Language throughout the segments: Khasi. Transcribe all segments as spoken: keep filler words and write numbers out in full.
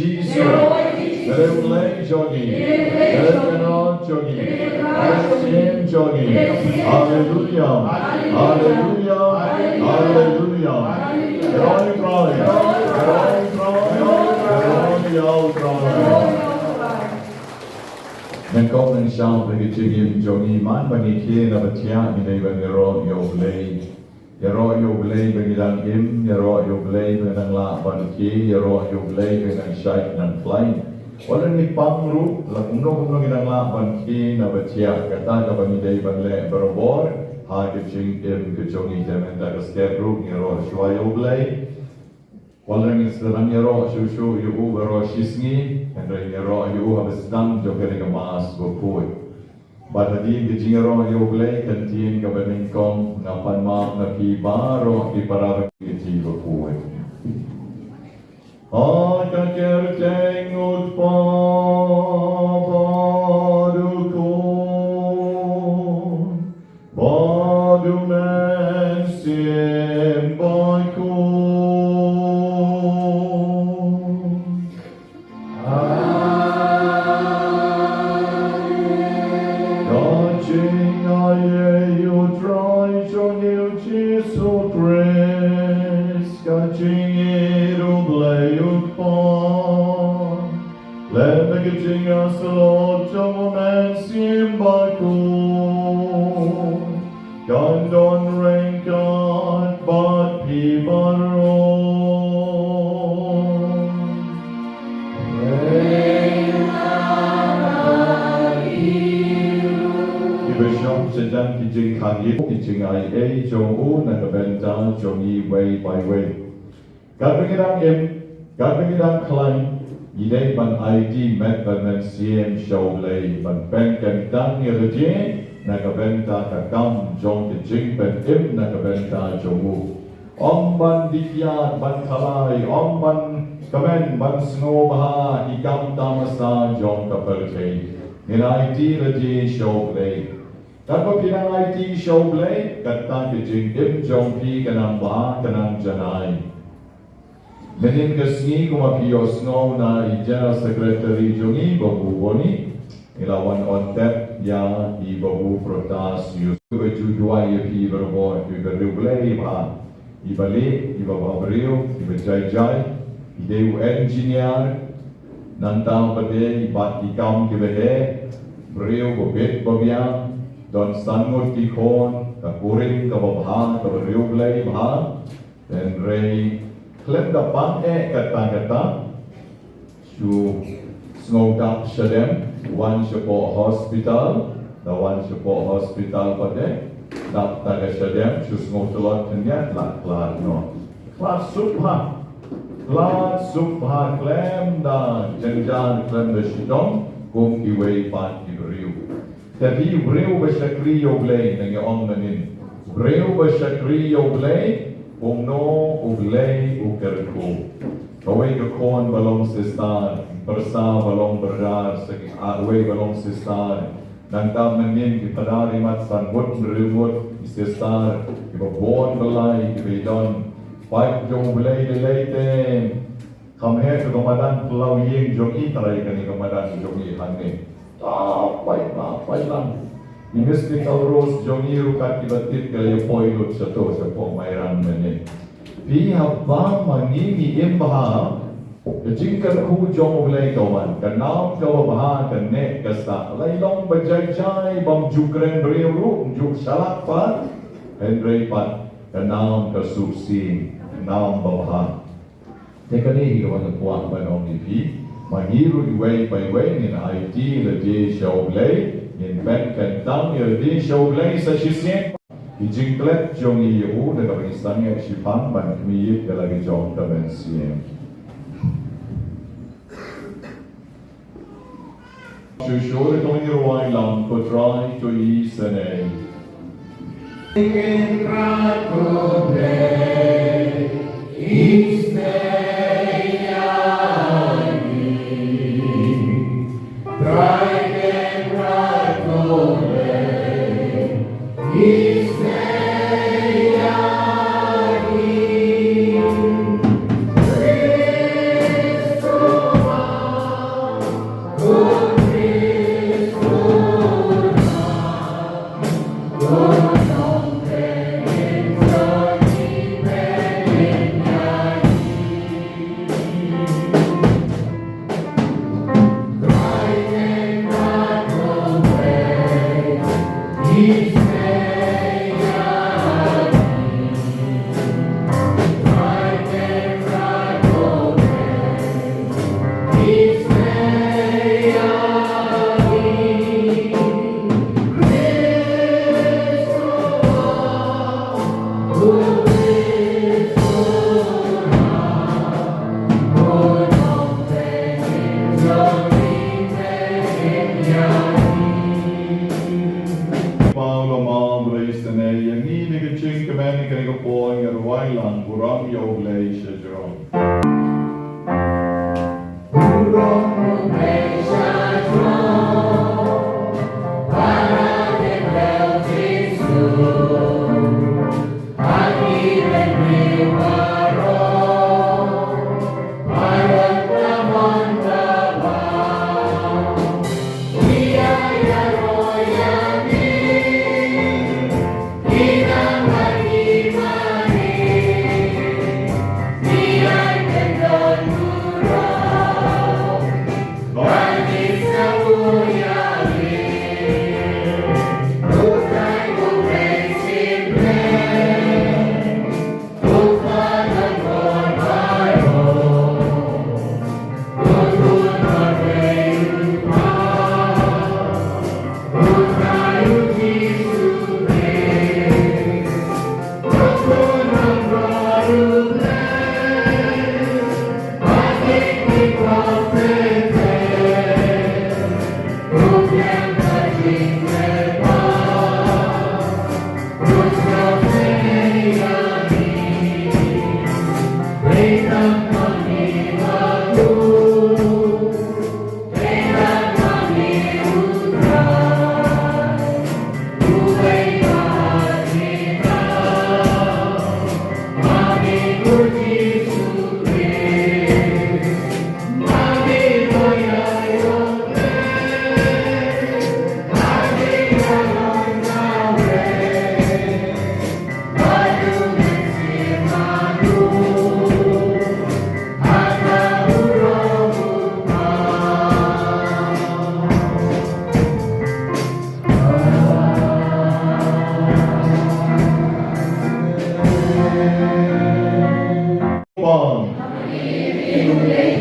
Jisu, ka ïing lei jong ngi, ka kynnoh jong ngi, ka mynsiem jong ngi. Haleluya, haleluya, haleluya. Ka roi Trai, ka roi Trai, ka roi ïa U Trai. Nyngkong nyngshap ha ka jingim jong ngi, man ba ngi khie na ba thiah, ngi dei ban ïaroh ïa U Blei. Ïaroh ïa U Blei ba ngi dang im, ïaroh ïa U Blei ba ngi dang lah ban khie, ïaroh ïa U Blei ba ngi dang shait dang khlaiñ. Wat la ngi pang ruh, la kumno kumno ngi dang lah ban khie na ba thiah, kata kaba ngi dei ban leh barabor ha ka jingim ka jong ngi. Te mynta ka step ruh ngi ïaroh shuwa ïa U Blei. Wat la ngi sdang ïaroh shuh shuh ïa U baroh shi sngi, hynrei ngi ïaroh ïa U ha ba sdang jong kane ka Mass bakhuid. Bad hadien ka jingïaroh ïa U Blei, ka ktien kaba nyngkong, nga pan map na phi baroh ki para bangeit bakhuid. Ha ka kyrteng U Kpa bad U Khun bad U Mynsiem Bakhuid. Amen. Ka jingaiei U Trai jong ngi U Jisu Khrist, ka jingïeit U Blei U Kpa, lem bad ka jingïasyllok jong U Mynsiem Bakhuid, kan don ryngkat bad phi baroh. Kiba shong shajan ki jingkhang ïa ki jingaiei jong U na ka bynta jong ngi iwei pa iwei. Katba ngi dang im, katba ngi dang khlaiñ, ngi dei ban aiti met bad mynsiem sha U Blei, ban pynkyntang ïa lade na ka bynta ka kam jong ka jingpynim na ka bynta jong U. Ym ban dih ïa, ban khalai, ym ban kmen, ban sngewbha ïa ki kam tamasa jong ka pyrthei. Ngin aiti lade sha U Blei. Katba phi nang aiti sha U Blei, kata ka jingim jong phi ka nang bha, ka nang janai. Mynnin ka sngi, kumba phi ïohsngew na i General Secretary jong ngi, Babu Boni, ngi la wan ong tep ïa i Babu Protas, ïa u ba ju duwai ïa phi barabor, ïa u ba riewblei bha, i ba lieh, i ba bhabriew, i ba jai jai, i dei u engineer, nangta pat de i bat ki kam kiba heh, briew ba bit ba biang, don san ngut ki khun, ka kurim kaba bha, kaba riewblei bha. Hynrei khlem da pang eh katta katta, shu sngewdap shadem, wan shapoh hospital, da wan shapoh hospital pat de, dap ta ka shadem, shu sngewtlot khyndiat, la khlad noh. Khlad suk bha. Khlad suk bha khlem da jynjar, khlem da shitom, kum kiwei pat ki briew. Te phi briew ba shakri ïa U Blei, nang ïa ong mynnin. Briew ba shakri ïa U Blei, kumno U Blei u kyrkhu. Kawei ka khun ba long sister, pyrsa ba long brother, sa ki, ah, wei ba long sister. Nangta mynnin ki phadar imat san ngut hynriew ngut, ki sister, kiba bun ba lai, kiba don. Paid jong U Blei lei lei te. Kham heh ka madan phyllaw ïing jong i, trai kane ka madan jong i hangne. Ta pai la, pai lang. I Mystical Rose jong i ruh kat kiba tip ka ïa poi lut shato shapoh Mairang mynnin. Phi haba ma ngi ngi im bha, ka jingkyrkhu jong U Blei ka wan, ka nam kaba bha, ka neh ka sah. Lai long ba jai jai, bym ju kren briew ruh, ym ju shalak pat. Hynrei pat, ka nam ka suk sing, nam ba bha. Te kane hi ka wan ka kwah ban ong ïa phi, ma ngi ruh iwei pa iwei ngin aiti lade sha U Blei, ngin pynkyntang ïa lade sha U Blei sa shisien. Ki jingklet jong ngi ïa U, da kaba ngi sangeh shiphang ban khmih ïa ka la ka jong ka mynsiem. Shuh shuh to ngin rwai lang, Ko Trai to isynei. Paul Amam Reisene, ïa ngi na ka jingkmen kane ka por ngi rwai lang burom ïa U Blei sha jrong.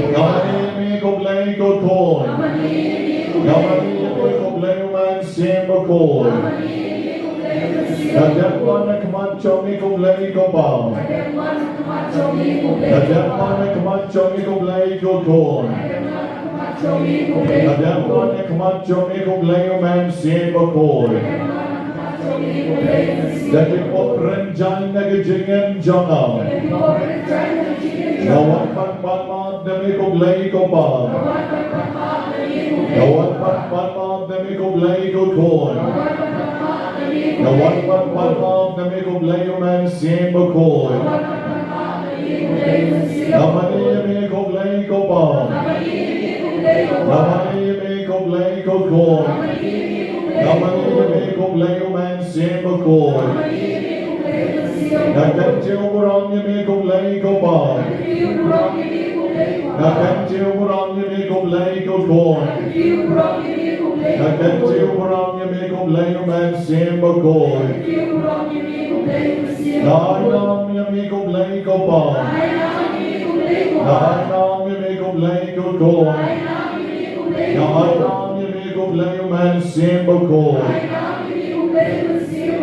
Nga mane ïa me ko Blei ko Khun. Nga mane ïa me ko Blei U Mynsiem Bakhuid. Nga dep wan ha khmat jong me ko Blei ko Kpa. Nga dep wan ha khmat jong me ko Blei ko Khun. Nga dep wan ha khmat jong me ko Blei U Mynsiem Bakhuid. Da ki pop rynjang na ka jingim jong nga. Nga wan ban pan map na me ko Blei ko Kpa. Nga wan ban pan map na me ko Blei ko Khun. Nga wan ban pan map na me ko Blei U Mynsiem Bakhuid. Nga mane ïa me ko Blei ko Kpa. Nga mane ïa me ko Blei ko Khun. Nga mane ïa me ko Blei U Mynsiem Bakhuid. Nga kyntiew burom ïa me ko Blei ko Kpa. Nga kyntiew burom ïa me ko Blei ko Khun. Nga kyntiew burom ïa me ko Blei U Mynsiem Bakhuid. Nga ai nam ïa me ko Blei ko Kpa. Nga ai nam ïa me ko Blei ko Khun. Nga ai nam ïa me ko Blei U Mynsiem Bakhuid.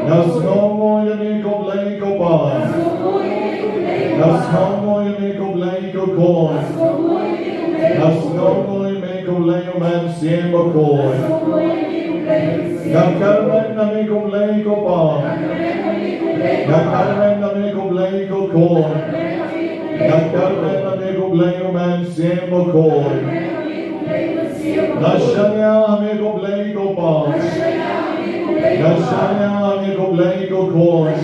Nga sngewnguh ïa me ko Blei ko Kpa. Nga sngewnguh ïa me ko Blei ko Khun. Nga sngewnguh ïa me ko Blei U Mynsiem Bakhuid. Nga kyrmen na me ko Blei ko Kpa. Nga kyrmen ha me ko Blei ko Khun. Nga kyrmen ha me ko Blei u Mynsiem Bakhuid. Nga shaniah ha me ko Blei ko Pa. Nga shaniah ha me ko Blei ko Khun.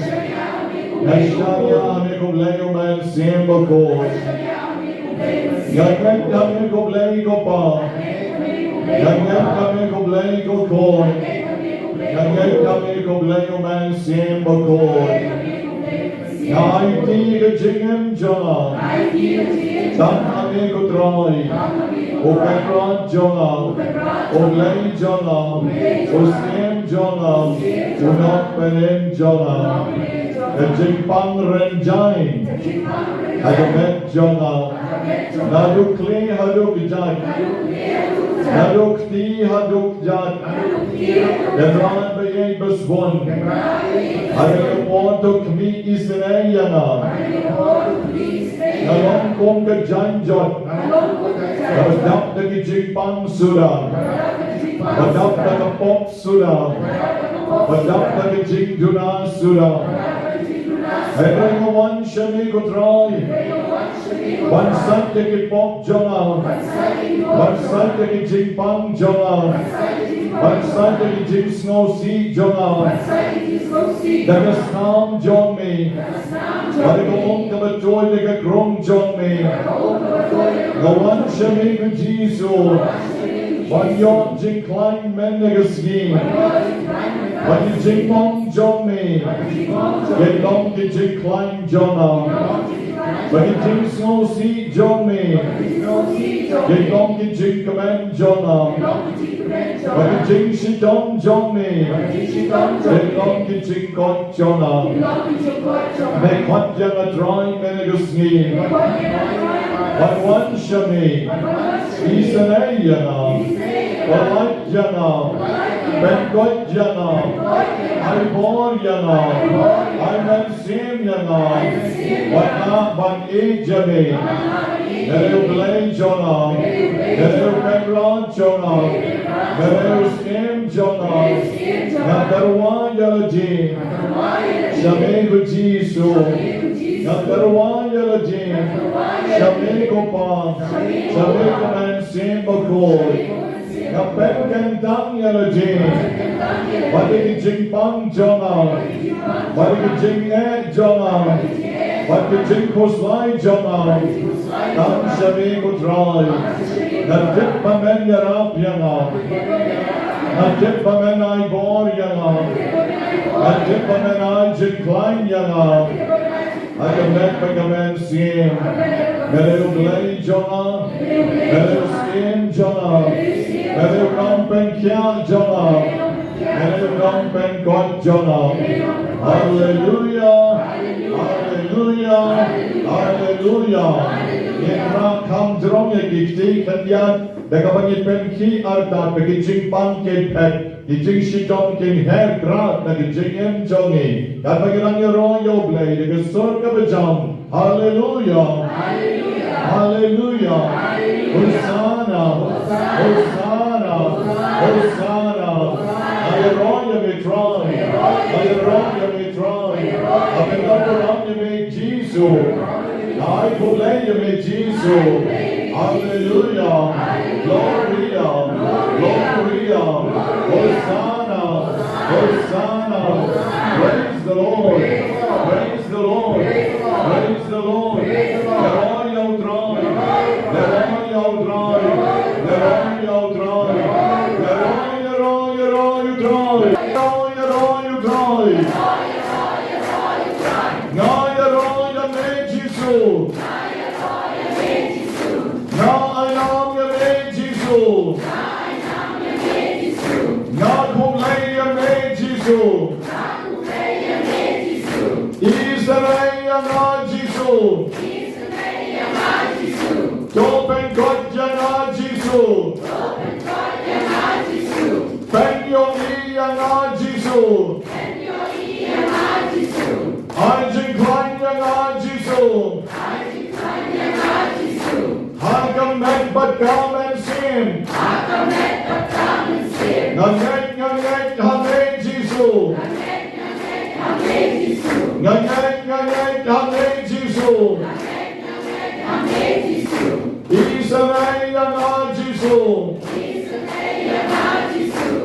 Nga shaniah ha me ko Blei u Mynsiem Bakhuid. Nga ngeit ha me ko Blei ko Pa. Nga ngeit ha me ko Blei ko Khun. Nga ngeit ha me ko Blei u Mynsiem Bakhuid. Nga aiti ka jingim jong nga tang ha me ko Trai, u Kynrad jong nga, u Blei jong nga, u Syiem jong nga, u Nongpynim jong nga. Ka jingpang rynjai ha ka met jong nga. Naduh khlieh haduh kjat, naduh kti haduh kjat, Kynrad ba ïeit ba sbun, ha kane ka por to khmih isynei ïa nga. Nga long kum ka jaiñ jot kaba dap da ka jingpang suda, ba dap da ka pop suda, ba dap da ka jingduna suda. Hynrei nga wan sha me ko Trai ban sait ïa ki pop jong nga, ban sait ïa ki jingpang jong nga, ban sait ïa ki jingsngewsih jong nga da ka skam jong me, bad da ka um kaba tuid da ka krung jong me. Nga wan sha me ko Jisu ban ïoh jingkhlaiñ mynne ka sngi, bad ki jingmong jong me kin long ki jingkhlaiñ jong nga, bad ki jingsngewsih jong me kin long ki jingkmen jong nga, bad ki jingshitom jong me kin long ki jingkoit jong nga. Me khot ïa nga Trai mynne ka sngi ban wan sha me. Isynei ïa nga, pynlait ïa nga, pynkoit ïa nga, ai bor ïa nga, ai mynsiem ïa nga, wat lah ban ïeit ïa me. Me dei u Blei jong nga, me dei u Kynrad jong nga, me dei u Syiem jong nga. Nga tyrwa ïa lade sha me ko Jisu. Nga tyrwa ïa lade sha me ko Pa, sha me ko Mynsiem Bakhuid. Nga pynkyntang ïa lade bad ïa ki jingpang jong nga, bad ïa ki jingeh jong nga, bad ki jingkhuslai jong nga. Tang sha me ko Trai. Nga tip ba men ïarap ïa nga. Nga tip ba men ai bor ïa nga. Nga tip ba men ai jingkhlaiñ ïa nga. Ha ka met bad ka mynsiem. Me dei u Blei jong nga, me dei u Syiem jong nga, me dei u Nongpynkhiah jong nga, me dei u Nongpynkoit jong nga. Haleluia, haleluia, haleluia. Ngin ïa kham jrong ïa ki kti khyndiat da kaba ngi pynkhih artat ba ki jingpang kin phet, ki jingshitom kin her krad na ki jingim jong ngi. Katba ngi dang ïaroh ïa u Blei da ka sur kaba jam. Haleluia. Haleluia. Hosanna. Hosanna. Hosanna. Nga ïaroh ïa me Trai. Nga ïaroh ïa me Trai. Nga pyndonkam ïa me Jisu. Nga ai khublei ïa me Jisu. Haleluia. Gloria. Gloria. Hosanna. Hosanna. Praise the Lord. Praise the Lord. Praise the Lord. Ïaroh ïa u Trai. Ïaroh ïa u Trai. Ïaroh ïa u Trai. Ïaroh, ïaroh, ïaroh ïa u Trai. Ïaroh, ïaroh ïa u Trai. Nga ïaroh ïa me Jisu. Nga ainam ïa me Jisu. Nga khublei ïa me Jisu. Isynei ïa nga Jisu. To pynkoit ïa nga Jisu. Pynïohi ïa nga Jisu. Ai jingkhlaiñ ïa nga Jisu. Ha ka met bad ka mynsiem. Nga ngeit, nga ngeit ha me Jisu. Nga ngeit, nga ngeit ha me Jisu. Isynei ïa nga Jisu.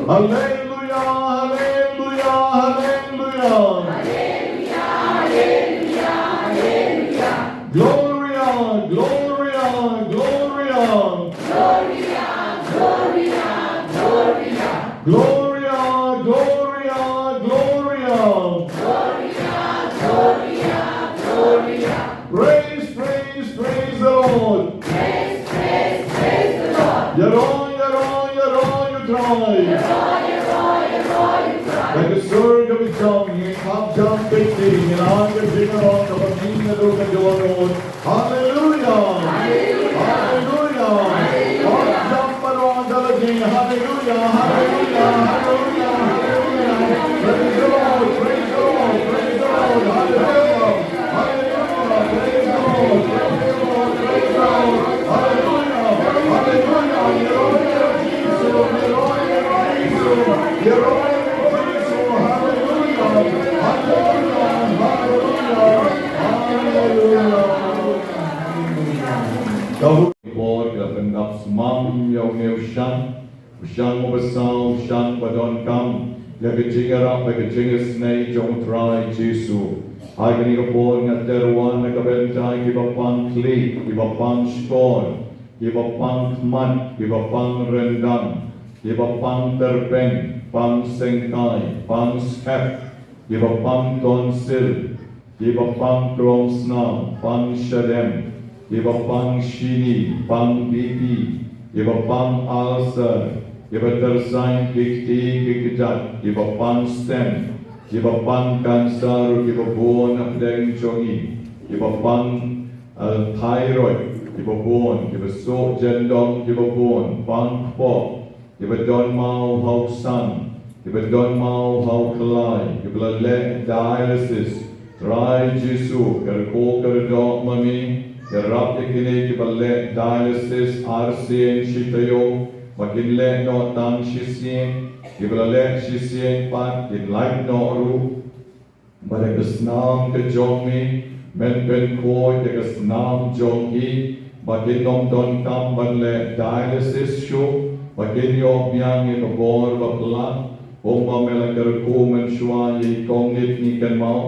Haleluya, haleluya, haleluya. Gloria, gloria, gloria. Gloria, gloria, gloria. Gloria, gloria, gloria. Gloria, gloria, gloria. Praise, praise, praise the Lord. Praise, praise, praise the Lord. Ïaroh, ïaroh, ïaroh ïa u Trai. Ïaroh, ïaroh, ïaroh ïa u Trai. Bad ka sur kaba jam, ngin ap jam beit, ngin ai ka jingïaroh kaba ngin ïaroh ka jingïaroh. Haleluya. Haleluya. Haleluya. Ap jam baroh da lade. Haleluya, haleluya, haleluya, haleluya. Praise the Lord, praise the Lord, praise the Lord. Haleluya. Haleluya. Praise the Lord, praise the Lord, praise the Lord. Haleluya. Haleluya. Ïaroh ïa u Jisu, ïaroh ïa u Jisu, ïaroh ïa u Jisu. Haleluya. Haleluya. Haleluya. Haleluya. Ka bor ka pyndap sumar ïa u nongshang, u shang uba saw, u shang ba donkam ïa ka jingïarap bad ka jingisynei jong u Trai Jisu. Ha kane ka por nga tyrwa na ka bynta kiba pang khlieh, kiba pang shkor, kiba pang khmat, kiba pang ryndang, kiba pang tyrpeng, pang sengkai, pang skep, kiba pang tonsil, kiba pang klongsnam, pang shadem, kiba pang shini, pang B P, kiba pang ulcer, kiba tyrsaiñ ki kti ki kjat, kiba pang stent, kiba pang cancer, kiba bun hapdeng jong ngi, kiba pang, eh, thyroid, kiba bun, kiba suk jyndong, kiba bun, pang kpoh, kiba don maw ha u ksan, kiba don maw ha u khlaiñ, kiba la leh dialysis. Trai Jisu, kyrkhu kyrdoh ma me, ïarap ïa kine kiba leh dialysis arsien shi taïew, ba kin leh noh tang shisien, kiba la leh shisien pat kin lait noh ruh. Ba da ka snam ka jong me, men pynkhuid ïa ka snam jong ki, ba kin ym donkam ban leh dialysis shuh, ba kin ïoh biang ïa ka bor ba phylla, kumba me la kyrkhu mynshuwa ïa i kong Nit Ngi Kynmaw,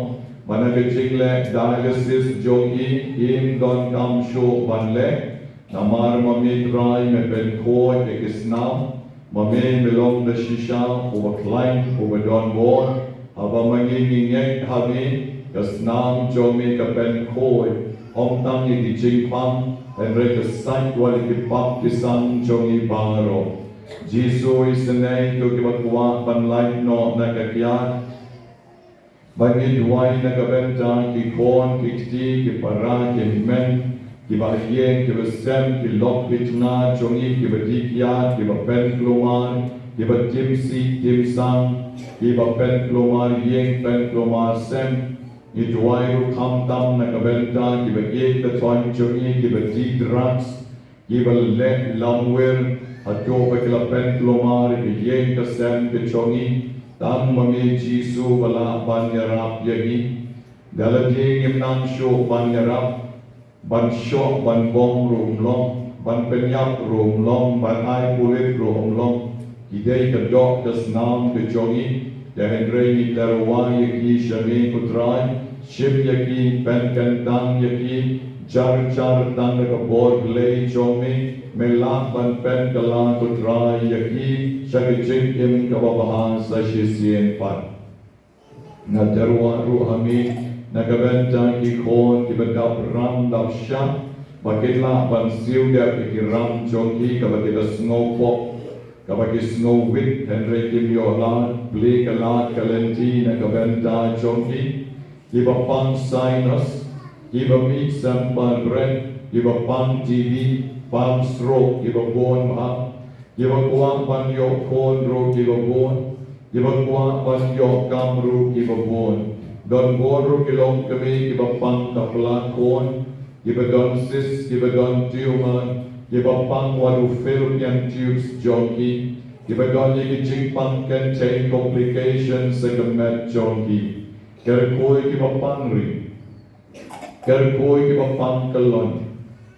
ba na ka jingleh dialysis jong i, im donkam shuh ban leh, namar ma me Trai me pynkhuid ïa ki snam, ma me me long da shisha uba khlaiñ uba don bor, haba ma ngi ngi ngeit ha me, ka snam jong me ka pynkhuid, ym tang ïa ki jingpang, hynrei ka sait wat ïa ki pap ki sam jong ngi baroh. Jisu isynei ïa kiba kwah ban lait noh na ka kiad, ba ngi duwai na ka bynta ki khun ki kti ki para ki hynmen, kiba ïeng kiba sem, ki lok ki tnga jong ngi kiba dih kiad, kiba pynkulmar, kiba tim sih tim sang, kiba pynkulmar ïing pynkulmar sem. Ngi duwai ruh khamtam na ka bynta kiba ïeit ka thaiñ jong ngi kiba dih drugs, kiba leh lamwir, haduh ba ki la pynkulmar ïa ka ïing ka sem ka jong ngi, tang ma me Jisu ba lah ban ïarap ïa ngi. Da lade ngim nang shuh ban ïarap, ban shoh ban bom ruh ym long, ban pynïap ruh ym long, ban ai pulit ruh ym long. Ki dei ka doh ka snam ka jong ngi, te hynrei ngi tyrwa ïa ki sha me ko Trai, shim ïa ki, pynkyntang ïa ki, jar jar tang da ka bor Blei jong me, me lah ban pynkylla ko Trai ïa ki sha ka jingim kaba bha sa shisien pat. Nga tyrwa ruh ha me na ka bynta ki khun kiba dap ram dap shah, ba kin lah ban siew dep ïa ki ram jong ki kaba ki da sngewpop, kaba ki sngewwit, hynrei kim ïoh lad. Plie ka lad ka lynti na ka bynta jong ki. Kiba pang sinus, kiba mih symbai bret, kiba pang T B, pang stroke, kiba bun bha, kiba kwah ban ïoh khun ruh kiba bun, kiba kwah ban ïoh kam ruh kiba bun. Don bun ruh ki longkmie kiba pang ka pla khun, kiba don cyst, kiba don tumor, kiba pang wat u fallopian tubes jong ki, kiba don ïa ki jingpang kynthei, complications ha ka met jong ki. Ka rkhoi kiba pang ri. Ka rkhoi kiba pang kyllon.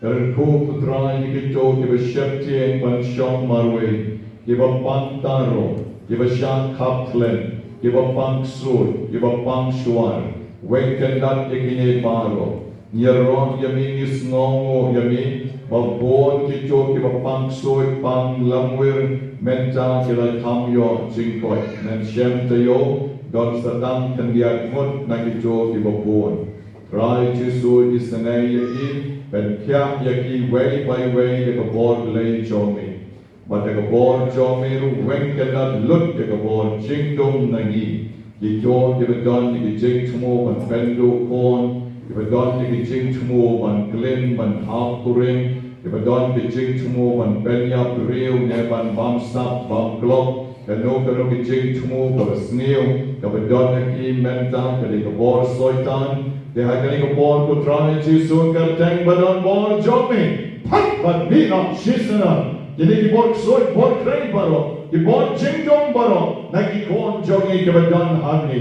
Ka rkhoi, ko Trai, ïa kito kiba sheptieng ban shong marwei, kiba pang taro, kiba shah khap khlem, kiba pang ksuid, kiba pang shuwar. Weng kyndat ïa kine baroh. Ngi ïaroh ïa me, ngi sngewnguh ïa me ba bun kito kiba pang ksuid, pang lamwir, mynta ki la kham ïoh jingkoit. Men shem taïew, don sa tang khyndiat ngut na kito kiba bun. Trai Jisu, isynei ïa ki, pynkhiah ïa ki wei pa wei da ka bor Blei jong me. Bad da ka bor jong me ruh, weng kyndat lut ïa ka bor jingdum na ngi. Kito kiba don ïa ki jingthmu ban pynduh khun, kiba don ïa ki jingthmu ban klim ban hap kurim, kiba don ki jingthmu ban pynïap briew ne ban bamsap bamklop, kano kano ki jingthmu kaba sniew kaba don ha ki mynta, ka dei ka bor Soitan. Te ha kane ka por, ko Trai Jisu, kyrteng ba don bor jong me, phah bad mih noh shisha. Kine ki bor ksuid, bor khrei baroh, ki bor jingdum baroh na ki khun jong ngi kiba don hangne.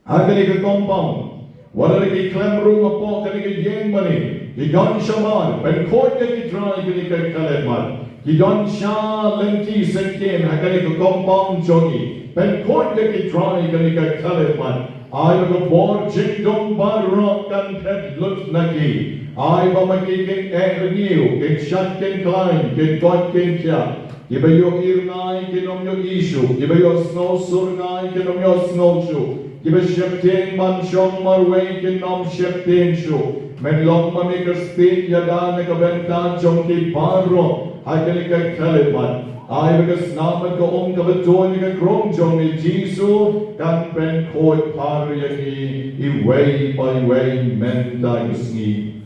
Ha kane ka compound, wat la ki khlem rung hapoh kane ka ïing mane, ki don shamar, pynkhuid ïa ki Trai kane ka khyllipmat. Ki don sha lynti syngkien ha kane ka compound jong ngi, pynkhuid ïa ki Trai kane ka khyllipmat. Ai ba ka bor jingdum baroh kan phet lut na ki. Ai ba ma ki kin eh rngiew, kin shad kin khlaiñ, kin koit kin khiah. Kiba ïohi rngai kin ym ïohi shuh, kiba ïohsngew sur rngai kin ym ïohsngew shuh, kiba sheptieng ban shong marwei kin ym sheptieng shuh. Men long ma me ka stieh ïada na ka bynta jong ki baroh ha kane ka khyllipmat. Ai ba ka snam bad ka um kaba tuid na ka krung jong me Jisu kan pynkhuid phar ïa ki iwei pa iwei mynta ka sngi.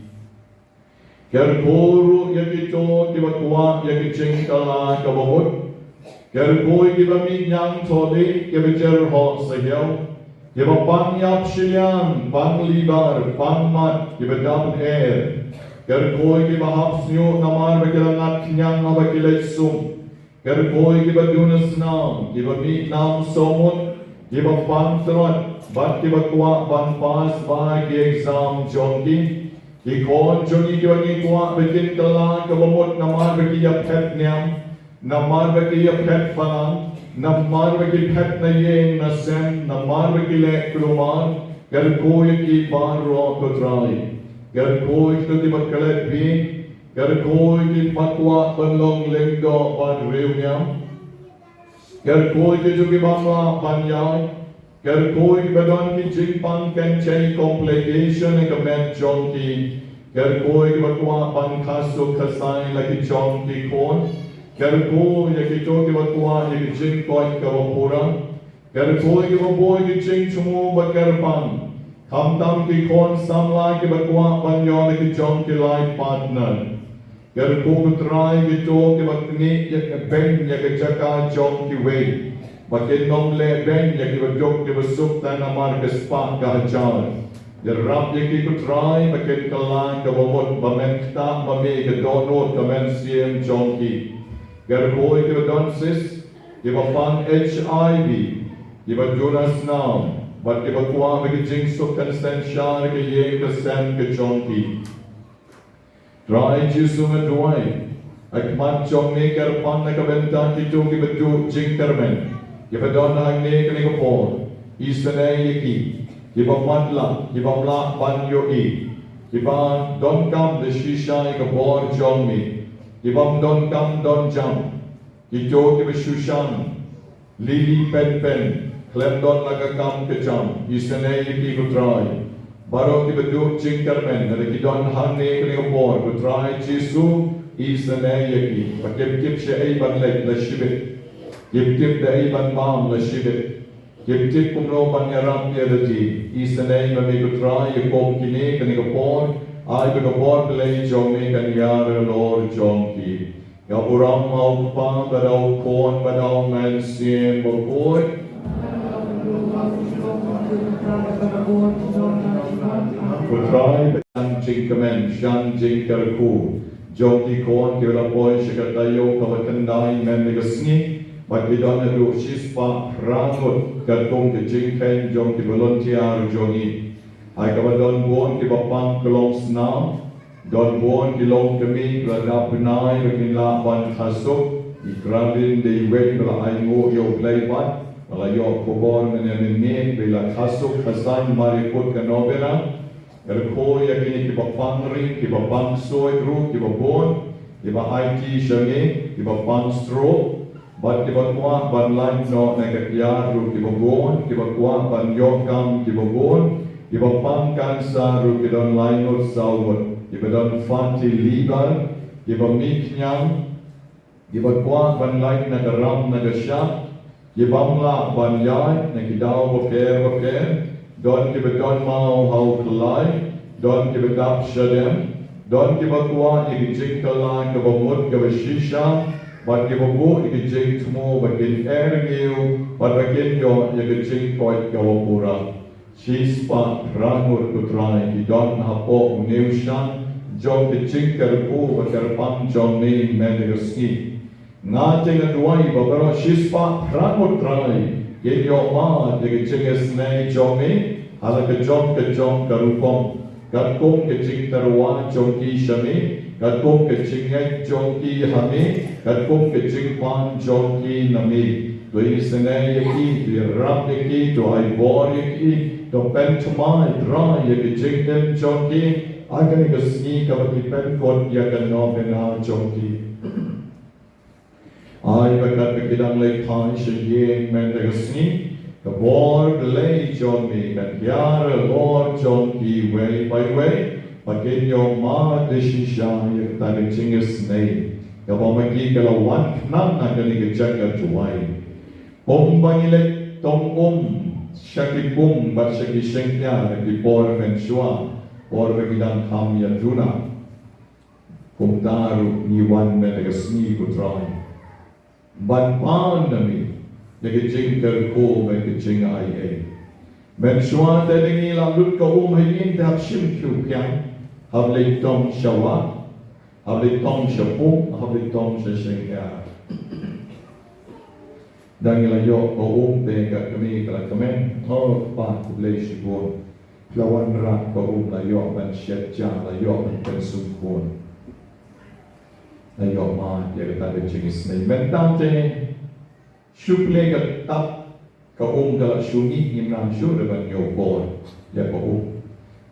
Kyrkhu ruh ïa kito kiba kwah ïa ka jingkylla kaba mut. Kyrkhu ïa kiba mih ñiangthohdieh, kiba jyrhoh sahiaw, kiba pang ïap shiliang, pang libar, pang mat, kiba dap her. Kyrkhu ïa kiba hap shñiuh namar ba ki la ngat khñiang haba ki leit sum. Kyrkhu ïa kiba duna snam, kiba mih nam sawmut, kiba pang tlot, bad kiba kwah ban pass bha ïa ki exam jong ki. Ki khun jong ngi kiba ngi kwah ba kin kylla kaba mut namar ba ki ïaphet niam, namar ba ki ïaphet balang, namar ba ki phet na ïing na sem, namar ba ki leh kulmar. Kyrkhu ïa ki baroh ko Trai. Kyrkhu ïa kito kiba klet bieit. Kyrkhu ïa kiba kwah ban long lyngdoh bad riewniam. Kyrkhu ïa kito kiba bym lah ban ïaid. Kyrkhu ïa kiba don ki jingpang kynjai, complication, ha ka met jong ki. Kyrkhu ïa kiba kwah ban kha suk kha sai la ki jong ki khun. Kyrkhu ïa kito kiba kwah ïa ki jingkoit kaba pura. Kyrkhu ïa kiba buh ïa ki jingthmu ba kyrpang. Khamtam ki khun samla kiba kwah ban ïoh la ki jong ki life partner. Kyrkhu ko Trai ïa kito kiba knieh ïa ka beiñ ïa ka jaka jong kiwei, ba kin ym leh beiñ ïa kiba duk kiba suk tang namar ka spah ka hajar. Ïarap ïa ki ko Trai ba kin kylla kaba mut, ba men ktah ba me ka dohnud ka mynsiem jong ki. Kyrkhu ïa kiba don cyst, kiba pang H I V, kiba duna snam, bad kiba kwah ba ki jingsuk kan synshar ka ïing ka sem ka jong ki. Trai Jisu nga duwai, ha khmat jong me kyrpang na ka bynta kito kiba duh jingkyrmen, kiba don hangne kane ka por, isynei ïa ki, kiba matlah, kiba ym lah ban ïohi, kiba donkam da shisha ïa ka bor jong me, kiba ym donkam don jam, kito kiba shu shan, lili pen pen, khlem don la ka kam ka jam, isynei ïa ki ko Trai. Baroh kiba duh jingkyrmen, lada ki don hangne kane ka por, ko Trai Jisu, isynei ïa ki. Ba kim tip shaei ban leit la shibit. Kim tip da ei ban bam la shibit. Kim tip kumno ban ïarap ïa lade. Isynei ma me ko Trai ïa kum kine kane ka por, ai ba ka bor Blei jong me kan ïar halor jong ki. Ïa u burom ha u Kpa bad ha u Khun bad ha u Mynsiem Bakhuid. Ko Trai, shan jingkmen, shan jingkyrkhu jong ki khun kiba la poi sha ka taïew kaba khyndai mynta ka sngi. Bad ki don haduh shispah phra ngut katkum ka jingkheiñ jong ki volunteer jong ngi. Haba don bun kiba pang ka long snam, don bun ki longkmie ba la dap bnai ba kin lah ban kha suk. I Kralin dei iwei ba la ainguh ïa U Blei bad ba la ïoh khubor mynne mynmiet ba i la kha suk kha saiñ mar ïa kut ka novena. Kyrkhu ïa kine kiba pang ring, kiba pang suid ruh, kiba bun, kiba aiti sha ngi, kiba pang stroke, bad kiba kwah ban lait noh na ka tiar ruh kiba bun, kiba kwah ban ïoh kam kiba bun, kiba pang cancer ruh ki don lai ngut saw ngut, kiba don fatty liver, kiba mih khñiang, kiba kwah ban lait na ka ram na ka shah, kiba ym lah ban ïaid na ki daw bapher bapher, don kiba don maw ha u khlaiñ, don kiba dap shadem, don kiba kwah ïa ka jingkylla kaba mut kaba shisha, bad kiba buh ïa ka jingthmu ba kin er ngiew bad ba kin ïoh ïa ka jingkoit kaba pura. Shispah phra ngut, ko Trai, ki don hapoh u newshan jong ka jingkyrkhu bad kyrpang jong me mynta ka sngi. Nga te nga duwai ba baroh shispah phra ngut, Trai, kin ïoh mad ïa ka jingisynei jong me ha la ka jong ka jong ka rukom, katkum ka jingtyrwa jong ki sha me, katkum ka jingngeit jong ki ha me, katkum ka jingpan jong ki na me. To isynei ïa ki, to ïarap ïa ki, to ai bor ïa ki, to pynthymmai, Trai, ïa ka jingim jong ki ha kane ka sngi kaba ki pynkut ïa ka novena jong ki. Ai ba katba ki dang leit phai sha ïing mynta ka sngi, ka bor Blei jong me kan hiar halor jong ki iwei pa iwei, ba kin ïoh mad da shisha ïa kata ka jingisynei kaba ma ki ka la wan khnang ha kane ka jaka duwai. Kumba ngi leit tong um sha ki pung bad sha ki shyngiar ha ki por mynshuwa, por ba ki dang kham ïaduna, kumta ruh ngi wan mynta ka sngi, ko Trai, ban pan na me ïa ka jingkyrkhu bad ka jingaiei. Mynshuwa te da ngi la lut ka um ha ïing, te hap shim khiew phiang, hap leit tong sha wah, hap leit tong sha pung, hap leit tong sha shyngiar. Da ngi la ïoh ka um te ka kmie ka la kmen, oh, Kpa, khublei shibun. La wanrah ka um, la ïoh ban shet ja, la ïoh ban pynsngewkhun. La ïoh mad ïa kata ka jingisynei. Mynta te shu plie ka tap, ka um ka la shu mih, ngim nang shuh ruh ban ñiewkor ïa ka um.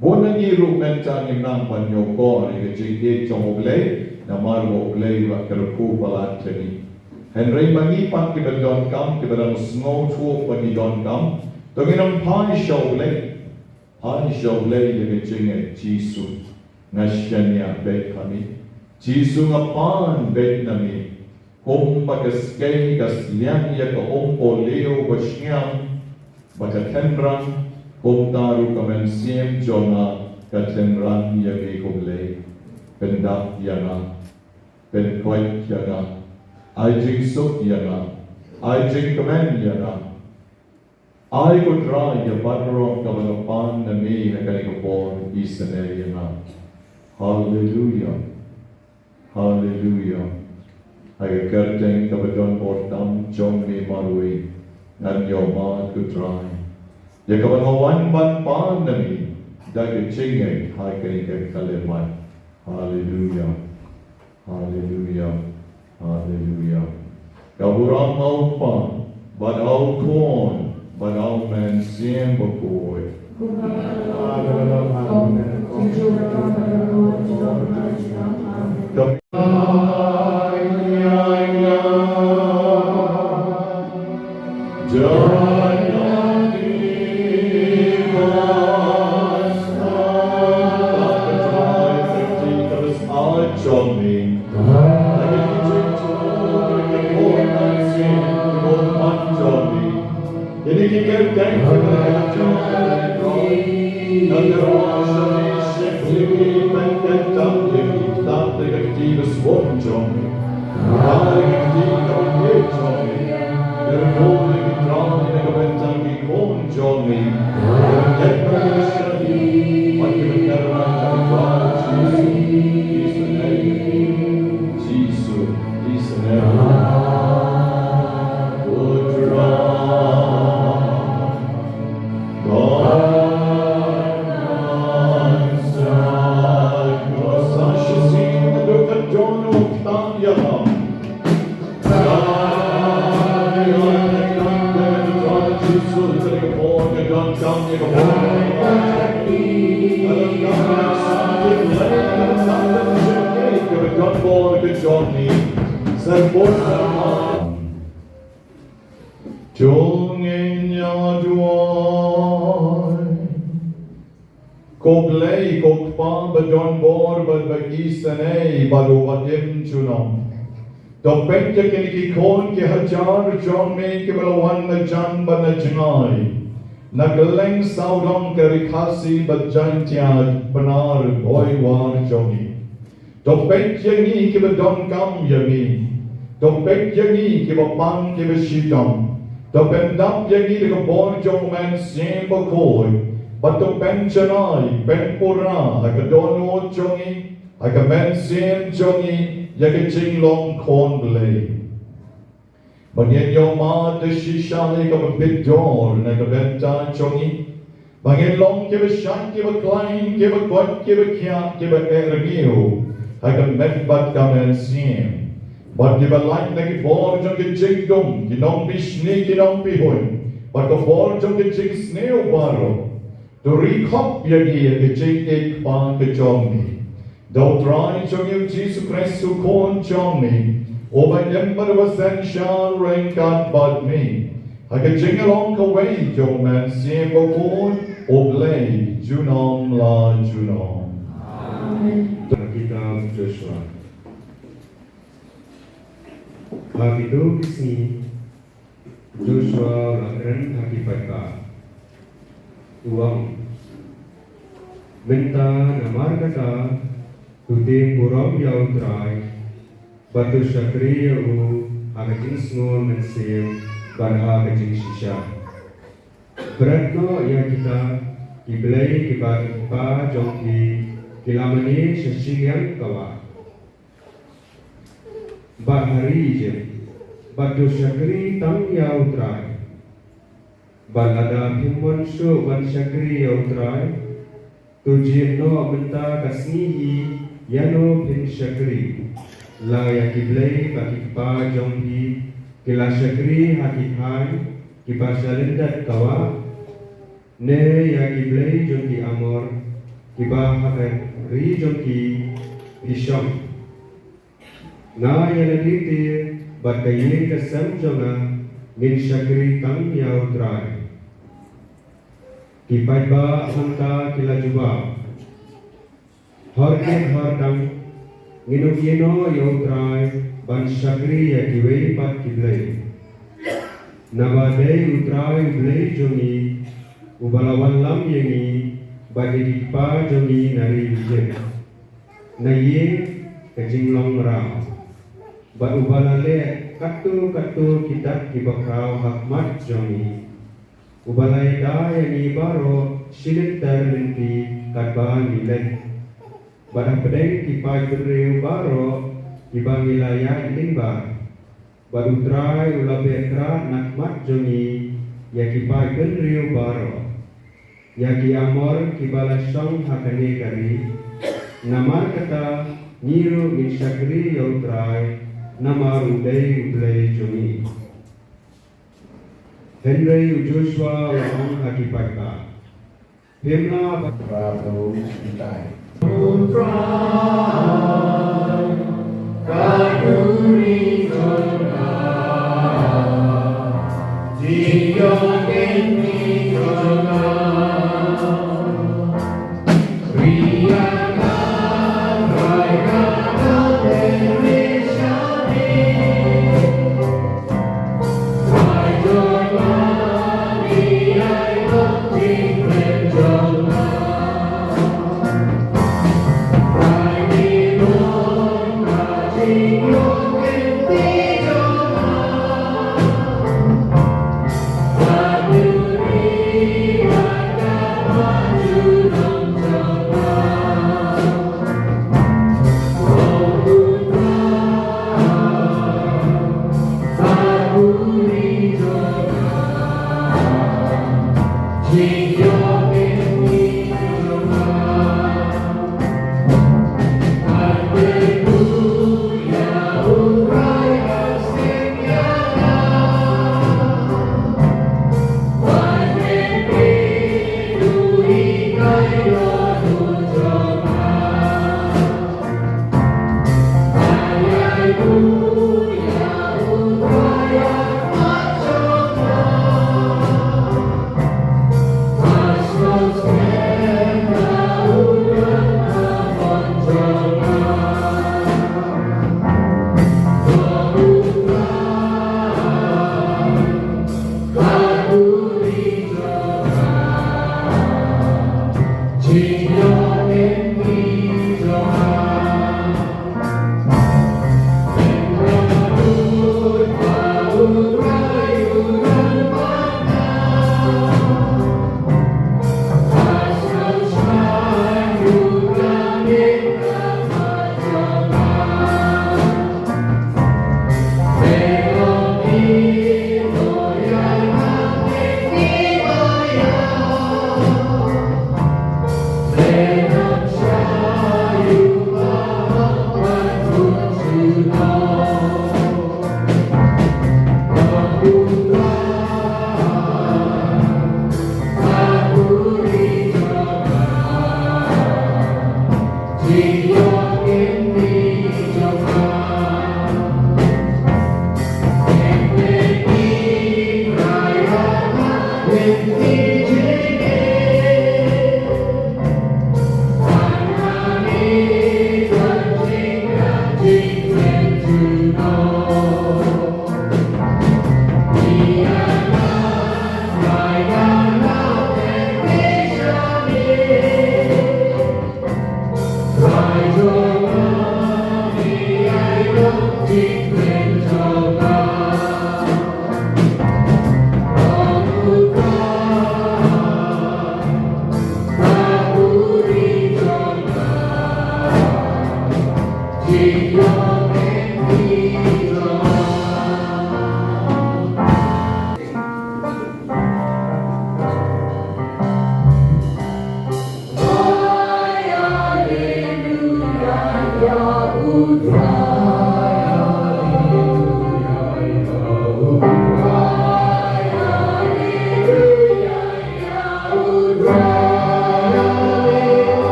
Bun na ngi ruh mynta ngim nang ban ñiewkor ïa ka jingïeit jong U Blei, namar ba U Blei u la kyrkhu palat ïa ngi. Hynrei ma ngi pat kiba donkam, kiba dang sngewthuh ba ngi donkam, to ngin ym phai sha U Blei. Phai sha U Blei ïa ka jingngeit, Jisu, nga shaniah beit ha me. Jisu, nga pan beit na me. Kumba ka skei ka sliang ïa ka um polio ba shngiam, ba ka tynrang, kumta ruh ka mynsiem jong nga ka tynrang ïa me, ko Blei. Pyndap ïa nga. Pynkoit ïa nga. Ai jingsuk ïa nga. Ai jingkmen ïa nga. Ai, ko Trai, ïa baroh kaba nga pan na me ha kane ka por, isynei ïa nga. Haleluia. Haleluia. Ha ka kyrteng kaba don bor tam jong me marwei, ngan ïoh mad, ko Trai, ïa kaba nga wan ban pan na me da ka jingngeit ha kane ka khyllipmat. Haleluia. Haleluia. Haleluia. Ka burom ha u Kpa, bad ha u Khun, bad ha u Mynsiem Bakhuid. Jong ngi ïa duwai. Ko Blei, ko Kpa ba don bor bad ba isynei bad uba im junom. To peit ïa kine ki khun ki hajar jong me kiba la wan na jan bad na jngai, na kylleng sawdong ka Ri Khasi bad Jaintia, Pnar, Gwoiwar jong ngi. To peit ïa ngi kiba donkam ïa me. To peit ïa ngi kiba pang kiba shitom. To pyndap ïa ngi da ka bor jong u Mynsiem Bakhuid. Bad to pynjanai pynpura ha ka dohnud jong ngi, ha ka mynsiem jong ngi, ïa ka jinglong khun Blei. Ba ngin ïohmad da shisha ïa kaba bit dor na ka bynta jong ngi. Ba ngin long kiba shait, kiba khlaiñ, kiba koit, kiba khiah, kiba eh rngiew ha ka met bad ka mynsiem. Bad kiba lait na ki bor jong ki jingdum, ki nongpynshlur, ki nongpynhun, bad ka bor jong ki jingsniew baroh. To ri khop ïa ngi ïa ka jingïeit kpa ka jong ngi. Da U Trai jong ngi U Jisu Khrist U Khun jong ngi, uba im bad uba synshar ryngkat bad me, ha ka jinglong kawei jong U Mynsiem Bakhuid, U Blei junom la junom. Amen. Kitab Joshua. Ha kito ki sngi, Joshua u la kren ha ki paidbah, u ong, mynta namar kata, to tiem burom ïa U Trai, bad to shakri ïa u ha ka jingsngew mynsiem bad ha ka jingshisha. Bret noh ïa kita ki blei kiba ki kpa jong phi ki la mane sha shiliang ka wah bad ha ri Ijipt, bad to shakri tang ïa U Trai. Bad lada phim mon shuh ban shakri ïa U Trai, to jied noh mynta ka sngi hi ïano phin shakri, la ïa ki blei ba ki kpa jong phi ki la shakri ha ki thaiñ kiba sha lyndet ka wah, ne ïa ki blei jong ki Amor kiba ha ka ri jong ki phi shong. Nga ïa lade te bad ka ïing ka sem jong nga ngin shakri tang ïa U Trai. Ki paidbah hangta ki la jubab, hor kit hor tang, ngin ym ïehnoh ïa U Trai ban shakri ïa kiwei pat ki blei. Naba dei U Trai U Blei jong ngi, uba la wallam ïa ngi bad ïa ki kpa jong ngi na ri Ijipt, na ïing ka jinglong mraw, bad uba la leh katto katto ki dak kiba khraw ha khmat jong ngi, uba la ïada ïa ngi baroh shi lynter lynti katba ngi leit, bad hapdeng ki paid bynriew baroh kiba ngi la ïaid lyngba. Bad U Trai u la beh krad na khmat jong ngi ïa ki paid bynriew baroh, ïa ki Amor kiba la shong ha kane ka ri. Namar kata, ngi ruh ngin shakri ïa U Trai, namar u dei U Blei jong ngi. Hynrei u Joshua u la ong ha ki paidbah, phim lah ban. Ba bro kitai.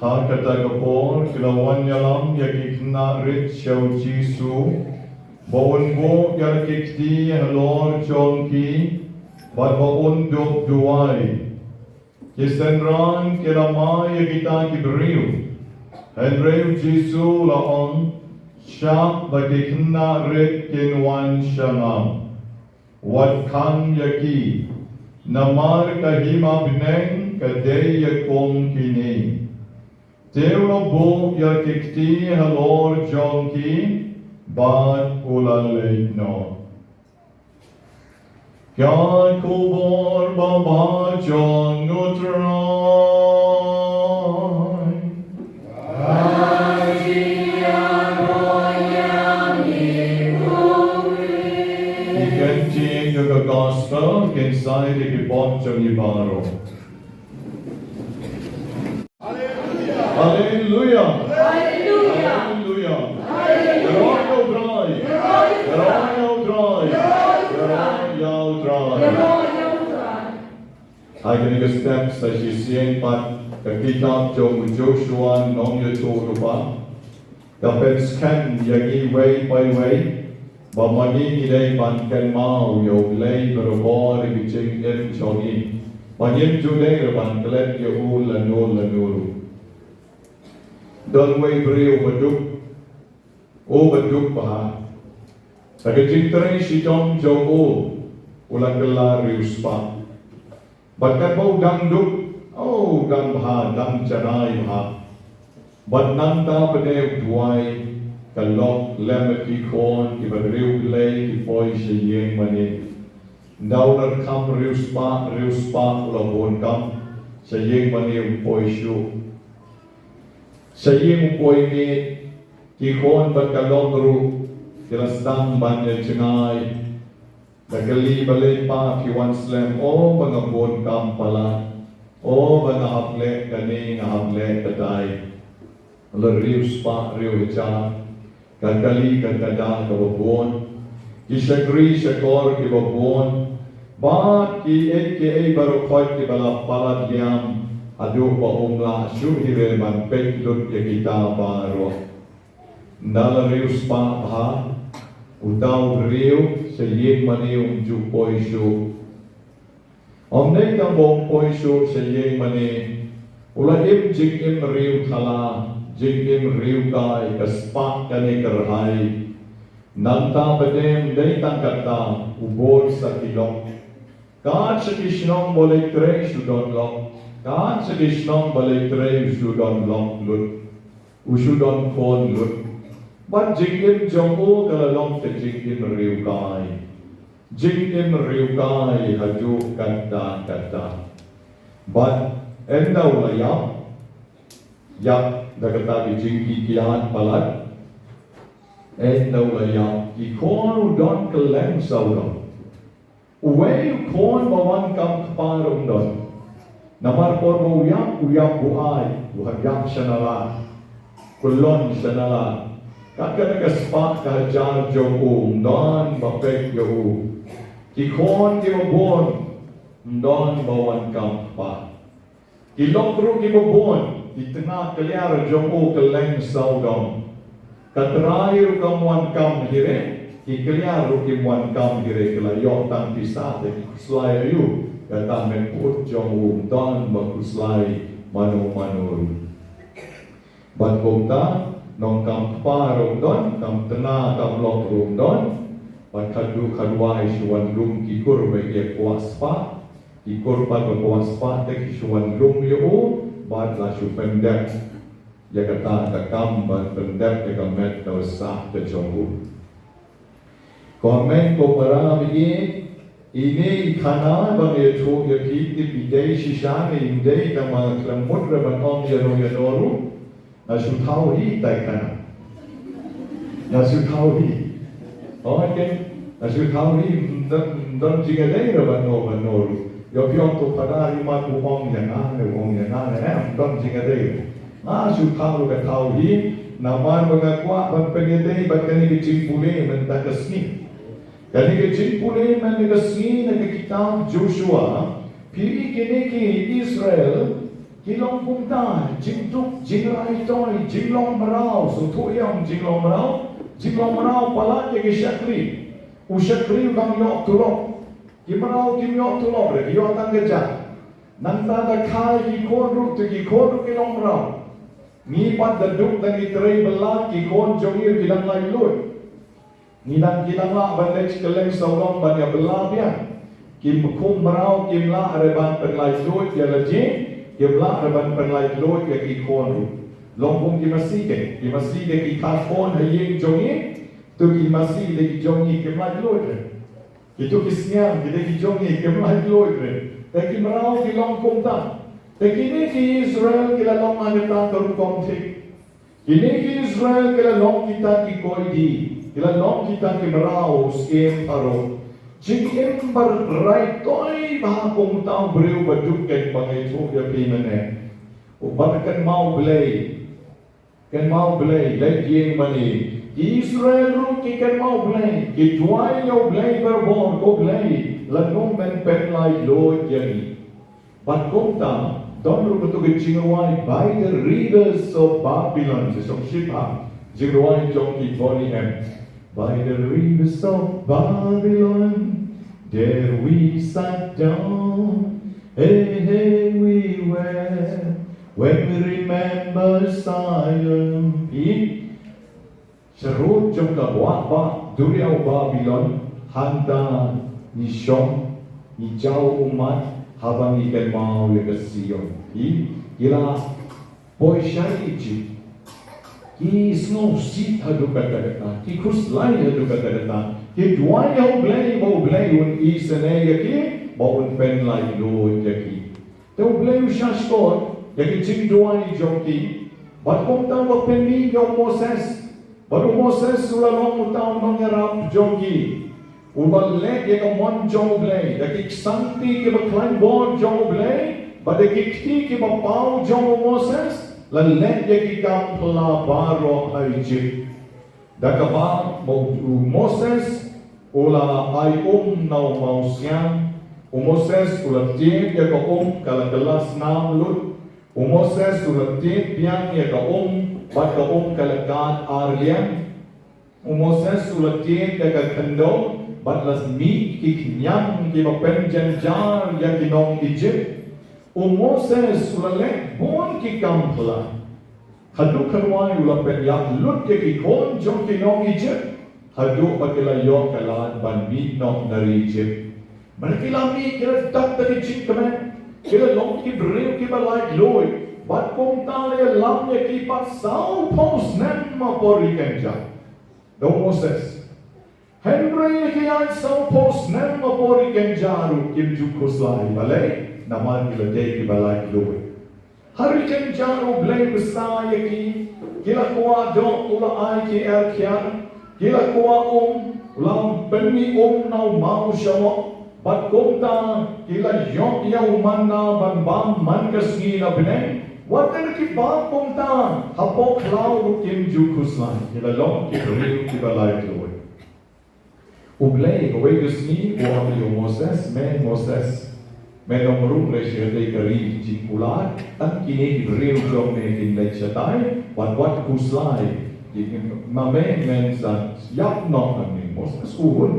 Ha kata ka por ki la wan ïalam ïa ki khynnah rit sha u Jisu ba un buh ïa la ki kti halor jong ki bad ba un dup duwai. Ki synran ki la mai ïa kita ki briew. Hynrei u Jisu u la ong, shah ba ki khynnah rit kin wan sha nga. Wat khang ïa ki, namar ka hima bneng ka dei ïa kum kine. Te u la buh ïa ki kti halor jong ki bad u la leit noh. Ka khubor babha jong u Trai. Ki kyntien ïa ka gospel, kin sa ïa ki bun jong ngi baroh. Haleluia. Haleluia. Haleluia. Ïaroh ïa u Trai. Ïaroh ïa u Trai. Ïaroh ïa u Trai. Ha kane ka step sa shisien pat ka kitab jong u Joshua Nongïathuhlypa ka pynskhem ïa ngi wei pa wei ba ma ngi ngi dei ban kynmaw ïa U Blei barabor ha ki jingim jong ngi. Ba ngim ju dei ruh ban klet ïa u lano lano ruh. Don uwei u briew uba duk, uba duk bha. Ha ka jingtrei shitom jong u, u la kylla riewspah. Bad katba u dang duk, oh, u dang bha, dang janai bha. Bad nangta pat u duwai, ka lok lem bad ki khun kiba riewblei ki poi sha ïing mane. Ynda u la kham riewspah, riewspah u la bun kam, sha ïing mane um poi shuh. Sha ïing um poi miet, ki khun bad ka lok ruh ki la sdang ban ïa jngai. Da kylli balei pa phi wan slem, o ba nga bun kam palat, o ba nga hap leh kane nga hap leh katai. La riewspah riewhajar, ka kali ka kada kaba bun, ki shakri shakor kiba bun, bad kiei kiei baroh khoit kiba la palat liam, haduh ba um lah shuh hi re ban peit lut ïa kita baroh. Ynda la riewspah bha, uta u briew sha ïing mane um ju poi shuh. Ym dei tang ba um poi shuh sha ïing mane, u la im jingim riewthala, jingim riewkai, ka spah kane ka rhai. Nangta pat ym dei tang kata, u bun sa ki lok. Kat sha ki shnong ba u leit trei shu don lok. Kat sha ki shnong ba u leit trei shu don lok lut. U shu don khun lut. Bad jingim jong u ka la long ka jingim riewkai. Jingim riewkai haduh katta katta. Bad ynda u la ïap, ïap da kata ka jingkikiad palat. Ynda u la ïap, ki khun u don kylleng sawdong. Uwei u khun ba wan kam kpa ruh um don. Namar por ba u ïap, u ïap buaid, u hap ïap sha nala. Kyllon sha nala. Kat kane ka spah ka hajar jong u, um don ba peit ïa u. Ki khun kiba bun, um don ba wan kam kpa. Ki lok ruh kiba bun, ki tnga kliar jong u kylleng sawdong. Ka trai ruh kam wan kam hi re, ki kliar ruh kim wan kam hi re, ki la ïoh tang pisa te ki khuslai aïu, kata mynput jong u um don ba khuslai mano mano ruh. Bad kumta, nongkam kpa ruh um don, kam tnga kam lok ruh um don, bad khatduh khatwai shu wan lum ki kur ba ïa kwah spah, ki kur pat ba kwah spah te ki shu wan lum ïa u, bad la shu pyndep ïa kata ka kam ban pyndep ïa ka met kaba sah ka jong u. Ko hynmen ko para ba ïeit, ine i khana ba nga ïathuh ïa phi, tip i dei shisha ne im dei, tang ba nga khlem mut re ban ong ïano ïano ruh. Nga shu thaw hi tai khana. Nga shu thaw hi. Ong ken, nga shu thaw hi, ym don, ym don jingïadei ruh bad no, bad no ruh. Ïoh phi ong to Phadar, i mat u ong ïa nga ne, u ong ïa nga ne, eh, ym don jingïadei ruh. Nga shu thaw ruh ka thaw hi, namar ba nga kwah ban pynïadei bad kane ka jingpule mynta ka sngi. Kane ka jingpule mynta ka sngi na ka kitab Joshua, phi i kine ki Israel, ki long kumta, jingduk, jingrai toi, jinglong mraw, sngewthuh ïa u jinglong mraw, jinglong mraw palat ïa ki shakri. U shakri u dang ïoh tulop. Ki mraw kim ïoh tulop re, ki ïoh tang ka jaka. Nangta da kha ïa ki khun ruh, te ki khun ruh ki long mraw. Ngi pat da duk da ngi trei bylla, ki khun jong ngi ruh ki dang laitluid. Ngi dang, ki dang lah ban leit kylleng sawdong ban ïa bylla biang. Ki khun mraw kim lah re ban pynlaitluid ïa la jong, kim lah re ban pynlaitluid ïa ki khun ruh. Long kum ki masi ke, ki masi ke ki kha khun ha ïing jong ngi, to ki masi de ki jong ngi kim laitluid re. Kito ki sniang, ki de ki jong ngi kim laitluid re. Te ki mraw ki long kumta. Te kine ki Israel ki la long ha kata ka rukom thik. Kine ki Israel ki la long kita ki koidi, ki la long kita ki mraw u syiem Pharaoh. Jingim ba rai toi bha kumta u briew ba duk, ken ba nga ïathuh ïa phi mynne. U ba kynmaw Blei. Kynmaw Blei, leit ïing mane. Ki Israel ruh ki kynmaw Blei, ki duwai ïa u Blei barabor, ko Blei, lano men pynlaitluid ïa ngi. Bad kumta, don ruh kato ka jingrwai, By the Rivers of Babylon, sa sngewsih pha, jingrwai jong ki Boney M. By the rivers of Babylon, there we sat down, hey, hey, we wept, when we remember Zion. Phi, sharud jong ka wah ba duriaw Babylon, hangta ngi shong, ngi jaw ummat, haba ngi kynmaw ïa ka Zion. Phi, ki la poi sha Egypt. Ki sngewsih haduh katta katta, ki khuslai haduh katta katta. Ki duwai ïa u Blei ba u Blei un isynei ïa ki, ba un pynlaitluid ïa ki. Te u Blei u shahshkor ïa ki jingduwai jong ki. Bad kumta u la pynmih ïa u Moses. Bad u Moses u la long uta u nongïarap jong ki. U la leh ïa ka mon jong u Blei, da ki ksangti kiba khlaiñ bor jong u Blei, bad da ki kti kiba paw jong u Moses, la leh ïa ki kam phylla baroh ha Egypt. Da kaba ma u Moses u la ai um na u mawsiang, u Moses u la tied ïa ka um ka la kylla snam lut, u Moses u la tied biang ïa ka um, bad ka um ka la kad ar liang. U Moses u la tied ïa ka khyndew, bad la mih ki khñiang kiba pynjynjar ïa ki nong Egypt. U Moses u la leh bun ki kam phylla. Haduh kynwai u la pynïap lut ïa ki khun jong ki nong Egypt, haduh ba ki la ïoh ka lad ban mih noh na ri Egypt. Bad ki la mih ki la dap da ki jingkmen, ki la long ki briew kiba laitluid, bad kumta la ïalam ïa ki pat sawphew snem ha por ri kynja. Da u Moses. Hynrei ki ïaid sawphew snem ha por ri kynja ruh kim ju khuslai, balei? Namar ki la dei kiba laitluid. Ha ri kynja ruh u Blei u bsa ïa ki, ki la kwah doh u la ai ki erkhiar, ki la kwah um, u la pynmih um na u maw shamok, bad kumta ki la ïoh ïa u manna ban bam man ka sngi na bneng, wat la ki bam kumta, hapoh khlaw ruh kim ju khuslai, ki la long ki briew kiba laitluid. U Blei kawei ka sngi u ong ïa u Moses, me Moses, me nym rung re sha kata ka ri jingkular, tang kine ki briew jong me kin leit shatai, wat wat khuslai, ki ma me men sa ïap noh hangne. Moses u hun,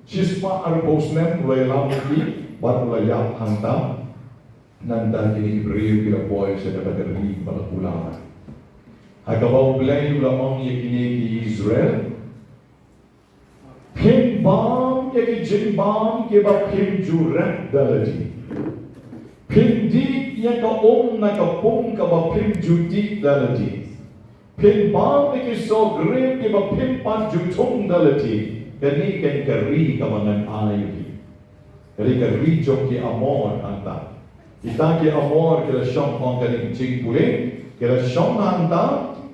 shispah arphew snem u la ïalam ïa ki, bad u la ïap hangta. Nangta kine ki briew ki la poi sha kata ka ri ba la kular. Ha kaba u Blei u la ong ïa kine ki Israel. Phin bam ïa ki jingbam kiba phim ju rep da lade. Phin dih ïa ka um na ka pung kaba phim ju dih da lade. Phin bam ïa ki soh grep kiba phim pat ju thung da lade. Kane kan ka ri kaba ngan ai ïa phi. Ka ri, ka ri jong ki Amor hangta. Kita ki Amor ki la shong, ong kane ka jingpule, ki la shong hangta,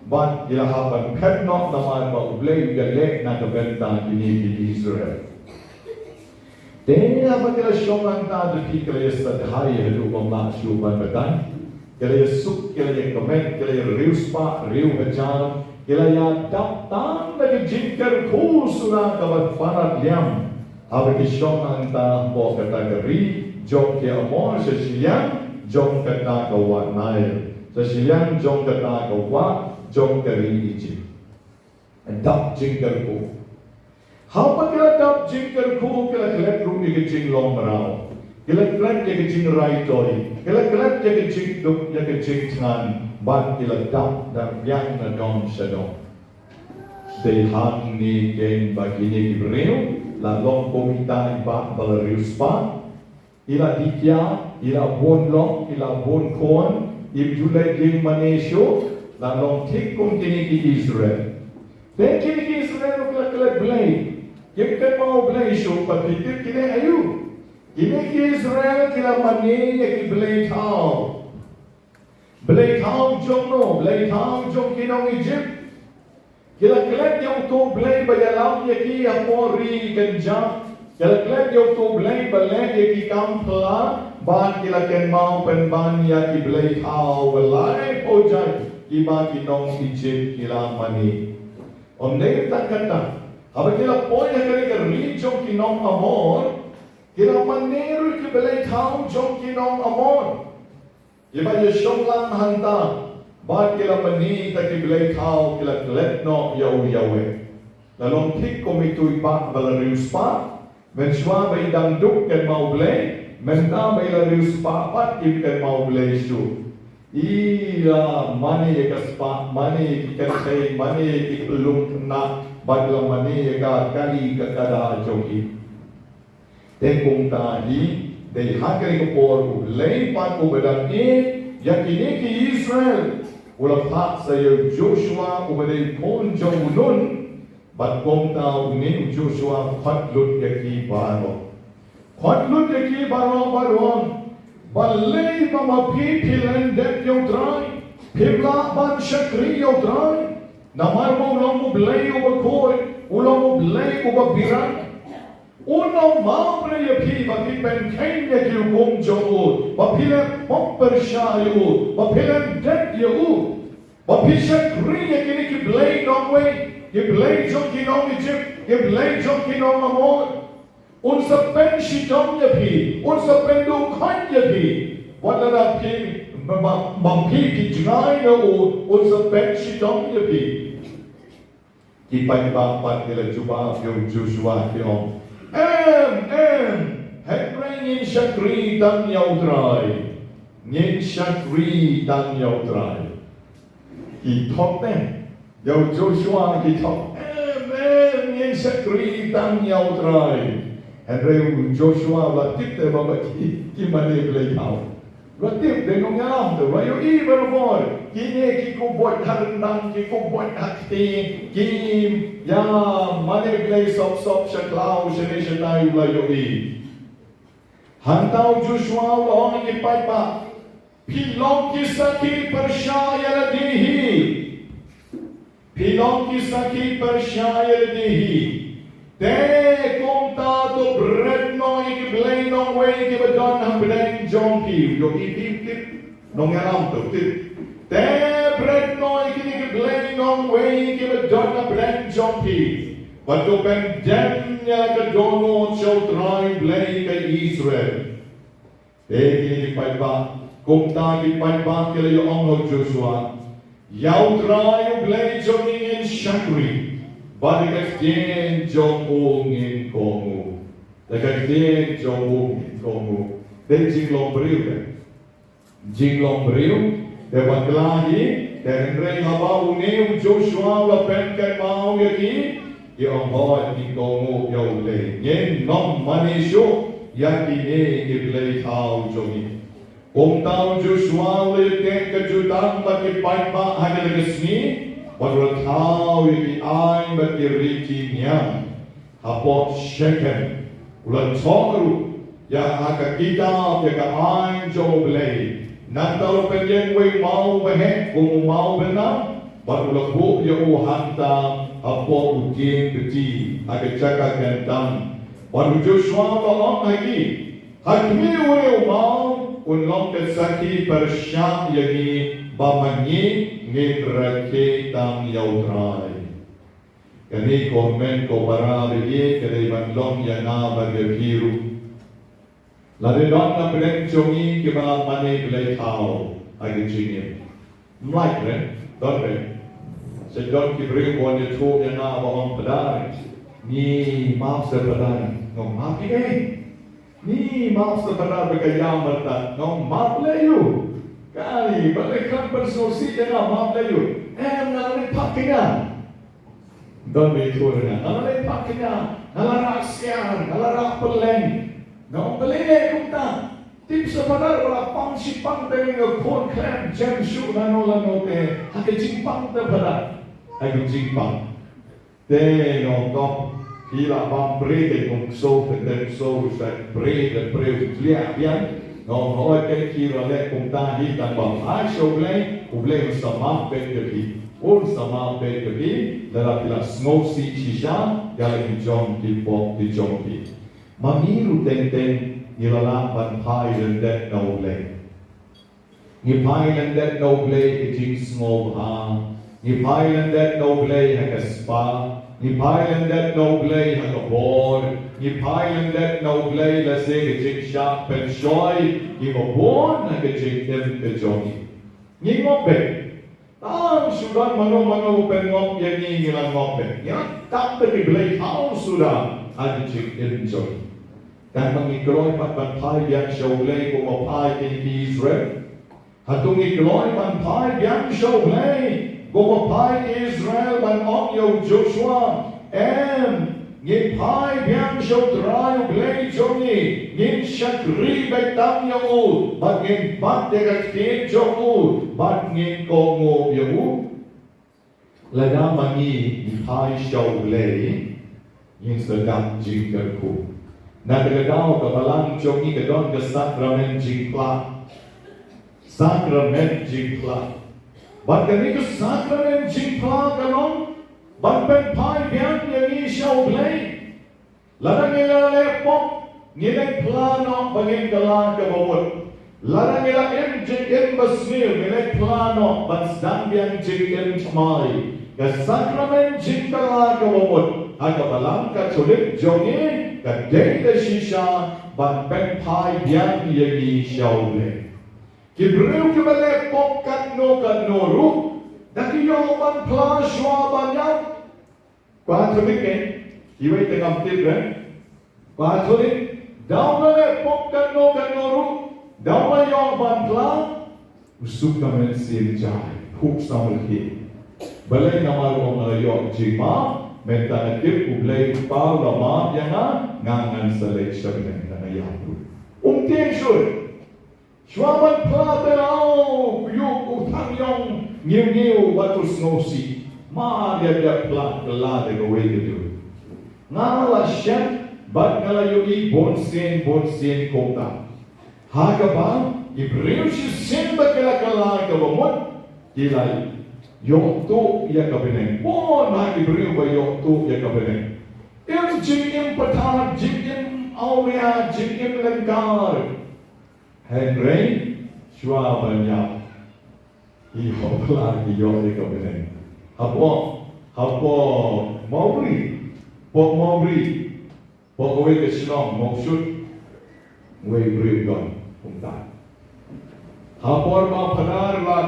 Bad ki la hap ban phet noh namar ba U Blei u ïaleh na ka bynta kine ki Israel. Te haba ki la shong hangta, te ki la ïasadei haduh ba mlak shuh ban batai. Ki la ïasuk, ki la ïakmen, ki la ïariewspah riewhajar, ki la ïadap tang da ka jingkyrkhu sura kaba palat liam. Haba ki shong hangta hapoh kata ka ri jong ki Amor, sha shiliang jong kata ka wah Nail, sha shiliang jong kata ka wah jong ka ri Ijipt. Dap jingkyrkhu. Haba ki la dap jingkyrkhu, ki la klet ruh ïa ka jinglong mraw, ki la klet ïa ka jingrai toi, ki la klet ïa ka jingduk, ïa ka jingthngan, bad ki la dap da biang na dong sha dong. Dei hangne keiñ ba kine ki briew la long kum ita i bah ba la riewspah. I la dikia, i la bun lok, i la bun khun, im ju leh jingmane shuh, la long thik kum kine ki Israel. Te kine ki Israel ruh ki la klet Blei, kim kynmaw Blei shuh. Bad phi tip kine aïu? Kine ki Israel ki la mane ïa ki blei thaw. Blei thaw jong no? Blei thaw jong ki nong Ijipt. Ki la klet ïa uto u blei ba ïalam ïa ki hapoh ri kynjah. Ki la klet ïa uto u blei ba leh ïa ki kam phylla, bad ki la kynmaw pynban ïa ki blei thaw ba laiphew jait kiba ki nong Ijipt ki la mane. Ym dei tang kata, haba ki la poi ha kane ka ri jong ki nong Amor, ki la mane ruh ki blei thaw jong ki nong Amor. Kiba ïashong lang hangta, bad ki la mane ïa kita ki blei thaw, ki la klet noh ïa u Yahweh. La long thik kum ito i bah ba la riewspah. Mynshuwa ba i dang duk kynmaw Blei, mynta ba i la riewspah pat im kynmaw Blei shuh. I la mane ïa ka spah, mane ïa ki kynthei, mane ïa ki khyllung khynnah, bad la mane ïa ka kali ka kada jong i. Te kumta hi, dei ha kane ka por U Blei pat uba dang ïeit ïa kine ki Israel u la phah sa ïa u Joshua uba dei u khun jong u Nun. Bad kumta une u Joshua u khot lut ïa ki baroh. Khot lut ïa ki baroh bad u ong, balei ba ma phi phi leh dep ïa U Trai? Phim lah ban shakri ïa U Trai? Namar ba u long U Blei uba khuid, u long U Blei uba biang. Un ym map re ïa phi ba phi pynkheiñ ïa ki hukum jong u, ba phi leh pop pyrshah ïa u, ba phi leh dep ïa u, ba phi shakri ïa kine ki blei nongwei, ki blei jong ki nong Ijipt, ki blei jong ki nong Amor. Un sa pynshitom ïa phi, un sa pynduh khuid ïa phi. Wat lada phi, ma, ma, ma phi phi jngai na u, un sa pynshitom ïa phi. Ki paidbah pat ki la jubab ïa u Joshua ki ong, em, em, hynrei ngin shakri tang ïa U Trai. Ngin shakri tang ïa U Trai. Ki thok ne, ïa u Joshua ki thok, em, em, ngin shakri tang ïa U Trai. Hynrei u Joshua u la tip te ba ki, ki mane blei thaw. Ba tip, dei nongïalam te, ba ïohi barabor. Kine ki khuid ha ryndang, ki khuid ha kti, ki ïa mane blei sop sop sha khlaw, sha ne sha tai, u la ïohi. Hangta u Joshua u la ong ïa ki paidbah, phi long ki sakhi pyrshah ïa lade hi. Phi long ki sakhi pyrshah ïa lade hi. Te kumta to bret noh ïa ki blei nongwei kiba don hapdeng jong phi. Ïohi, phi tip, nongïalam to tip. Te bret noh ïa kine ki blei nongwei kiba don hapdeng jong phi, bad to pyndem ïa ka dohnud sha U Trai Blei ka Israel. Te kine ki paidbah, kumta ki paidbah ki la ïa ong ha u Joshua, ïa U Trai U Blei jong ngi ngin shakri, bad da ka ktien jong u ngin kohnguh. Da ka ktien jong u ngin kohnguh. Te jinglong briew, te jinglong briew, te bakla hi. Te hynrei haba une u Joshua u la pynkynmaw ïa ki, ki ong, hooid, ngin kohnguh ïa U Blei, ngin nym mane shuh ïa kine ki blei thaw jong ngi. Kumta u Joshua u la ïateh ka jutang bad ki paidbah ha kata ka sngi, bad u la thaw ïa ki aiñ bad ki riti niam hapoh Shekhem. U la thoh ruh ïa ha ka kitab ïa ka aiñ jong U Blei. Nangta u la pynïeng uwei u maw uba heh kum u maw bynam, Bad u la buh ïa u hangta hapoh u dieng kti ha ka jaka kyntang. Bad u Joshua u la ong ha ki, ha khmih u riew maw, un long ka sakhi pyrshah ïa ngi ba ma ngi ngin rakhe tang ïa U Trai. Kane ko hynmen ko para ba ïeit ka dei ban long ïa nga bad ïa phi ruh. Lada don na pdeng jong ngi kiba la mane blei thaw ha ka jingim. Mlai re, don re. Sa don ki briew ba wan ïathuh ïa nga ba ong Phadar, ngi map sa Phadar, nga ong map ïa kaei? Ngi map sa Phadar ba ka ïam myrta, nga ong map leh ïa u. Kane ba leh khlem pynsngewsih ïa nga, map leh ïa u. Em, nga la leit phah kñia. Don ba ïathuh ïa nga, nga la leit phah kñia, nga la rah siar, nga la rah pylleng. Nga ong balei leh kumta? Tip sa Phadar ba la pang shi pang te nga khun khlem jem shuh lano lano te ha ka jingpang te Phadar. Ha ka jingpang. Te nga ong kong, phi la bam briew te kong ksew te kong ksew sa briew te briew jliah biang. Nga ong hooid, te phi la leh kumta hi tang ba phai sha U Blei, U Blei un sa map beit ïa phi. Un sa map beit ïa phi, lada phi la sngewsih shisha ïa la ki jong ki pop ki jong phi. Ma ngi ruh teng teng ngi la lah ban phai lyndet na U Blei. Ngi phai lyndet na U Blei ha ka jingsngewbha. Ngi phai lyndet na U Blei ha ka spah. Ngi phai lyndet na U Blei ha ka bor. Ngi phai lyndet na U Blei lashai ka jingshah pynshoi. Ngi ba bun ha ka jingim ka jong ngi. Ngi ngop beit. Tang shu don mano mano ba pynngop ïa ngi, ngi la ngop beit. Ngi la tap beit ki blei thaw suda ha ka jingim jong ngi. Tang ba ngi kloi pat ban phai biang sha U Blei kumba phai ki Israel. Hato ngi kloi ban phai biang sha U Blei kumba phai ki Israel ban ong ïa u Joshua, em, ngin phai biang sha U Trai U Blei jong ngi, ngin shakri beit tang ïa u, bad ngin bat ïa ka ktien jong u, bad ngin kohnguh ïa u. Lada ma ngi ngi phai sha U Blei, ngin sa dap jingkyrkhu. Na kata ka daw ka balang jong ngi ka don ka sakramen jingphla. Sakramen jingphla. Bad kane ka sakramen jingphla ka long ban pynphai biang ïa ngi sha U Blei. Lada ngi la leh pop, ngi leh phla noh ba ngin kylla kaba mut. Lada ngi la im jingim basniew, ngi leh phla noh ban sdang biang jingim thymmai. Ka sakramen jingkylla kaba mut ha ka balang Katholik jong ngi ka dei da shisha ban pynphai biang ïa ngi sha U Blei. Ki briew kiba leh pop katno katno ruh, da ki ïoh ban phla shuwa ban ïap. Katholik, eh, iwei te ngam tip, eh. Katholik, da u la leh pop katno katno ruh, da u la ïoh ban phla, u suk ka mynsiem jai, puk samrkhie. Balei? Namar u ong nga la ïoh jingmap, mynta nga tip U Blei u Kpa u la map ïa nga, nga ngan sa leit sha bneng, nga ïap ruh. Um tieng shuh. Shuwa ban phla te, u ïoh u thang ïong ngiw ngiw bad u sngewsih. Mar ïa ïa phla kylla da kawei ka dur. Nga la shem bad nga la ïohi bun sien bun sien kumta. Ha kaba ki briew shisien ba ki la kylla kaba mut, ki la ïoh tuh ïa ka bneng. Bun ha ki briew ba ïoh tuh ïa ka bneng. Im jingim pathar, jingim awria, jingim lyngkar. Hynrei shuwa ban ïap, ïoh phla, ïoh ïa ka bneng. Hapoh, hapoh Mawbri, hapoh Mawbri, hapoh kawei ka shnong Mawshut, uwei u briew u don kumta. Ha por ba Phadar la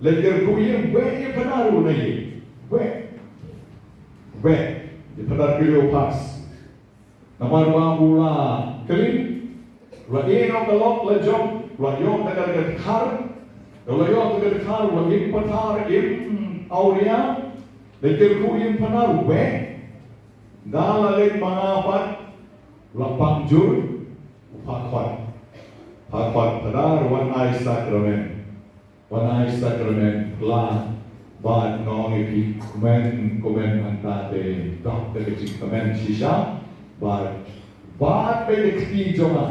leit kyrkhu ïing, weh ïa Phadar u na ïing, weh, weh ïa Phadar Cleopas. Namar ba u la klim, u la ïeh noh ka lok la jong, u la ïoh da ka dkhar, u la ïoh da ka dkhar, u la im pathar, im awria, da kyrkhu im pathar, weh. Da la leit ma nga pat, u la pang jur, u phah khot. Phah khot Phadar, wan ai sakramen. Wan ai sakramen, phla, bad nga ong ïa phi, kmen, kmen hangta te, dap da ka jingkmen shisha, bad, bad bad ka kti jong nga.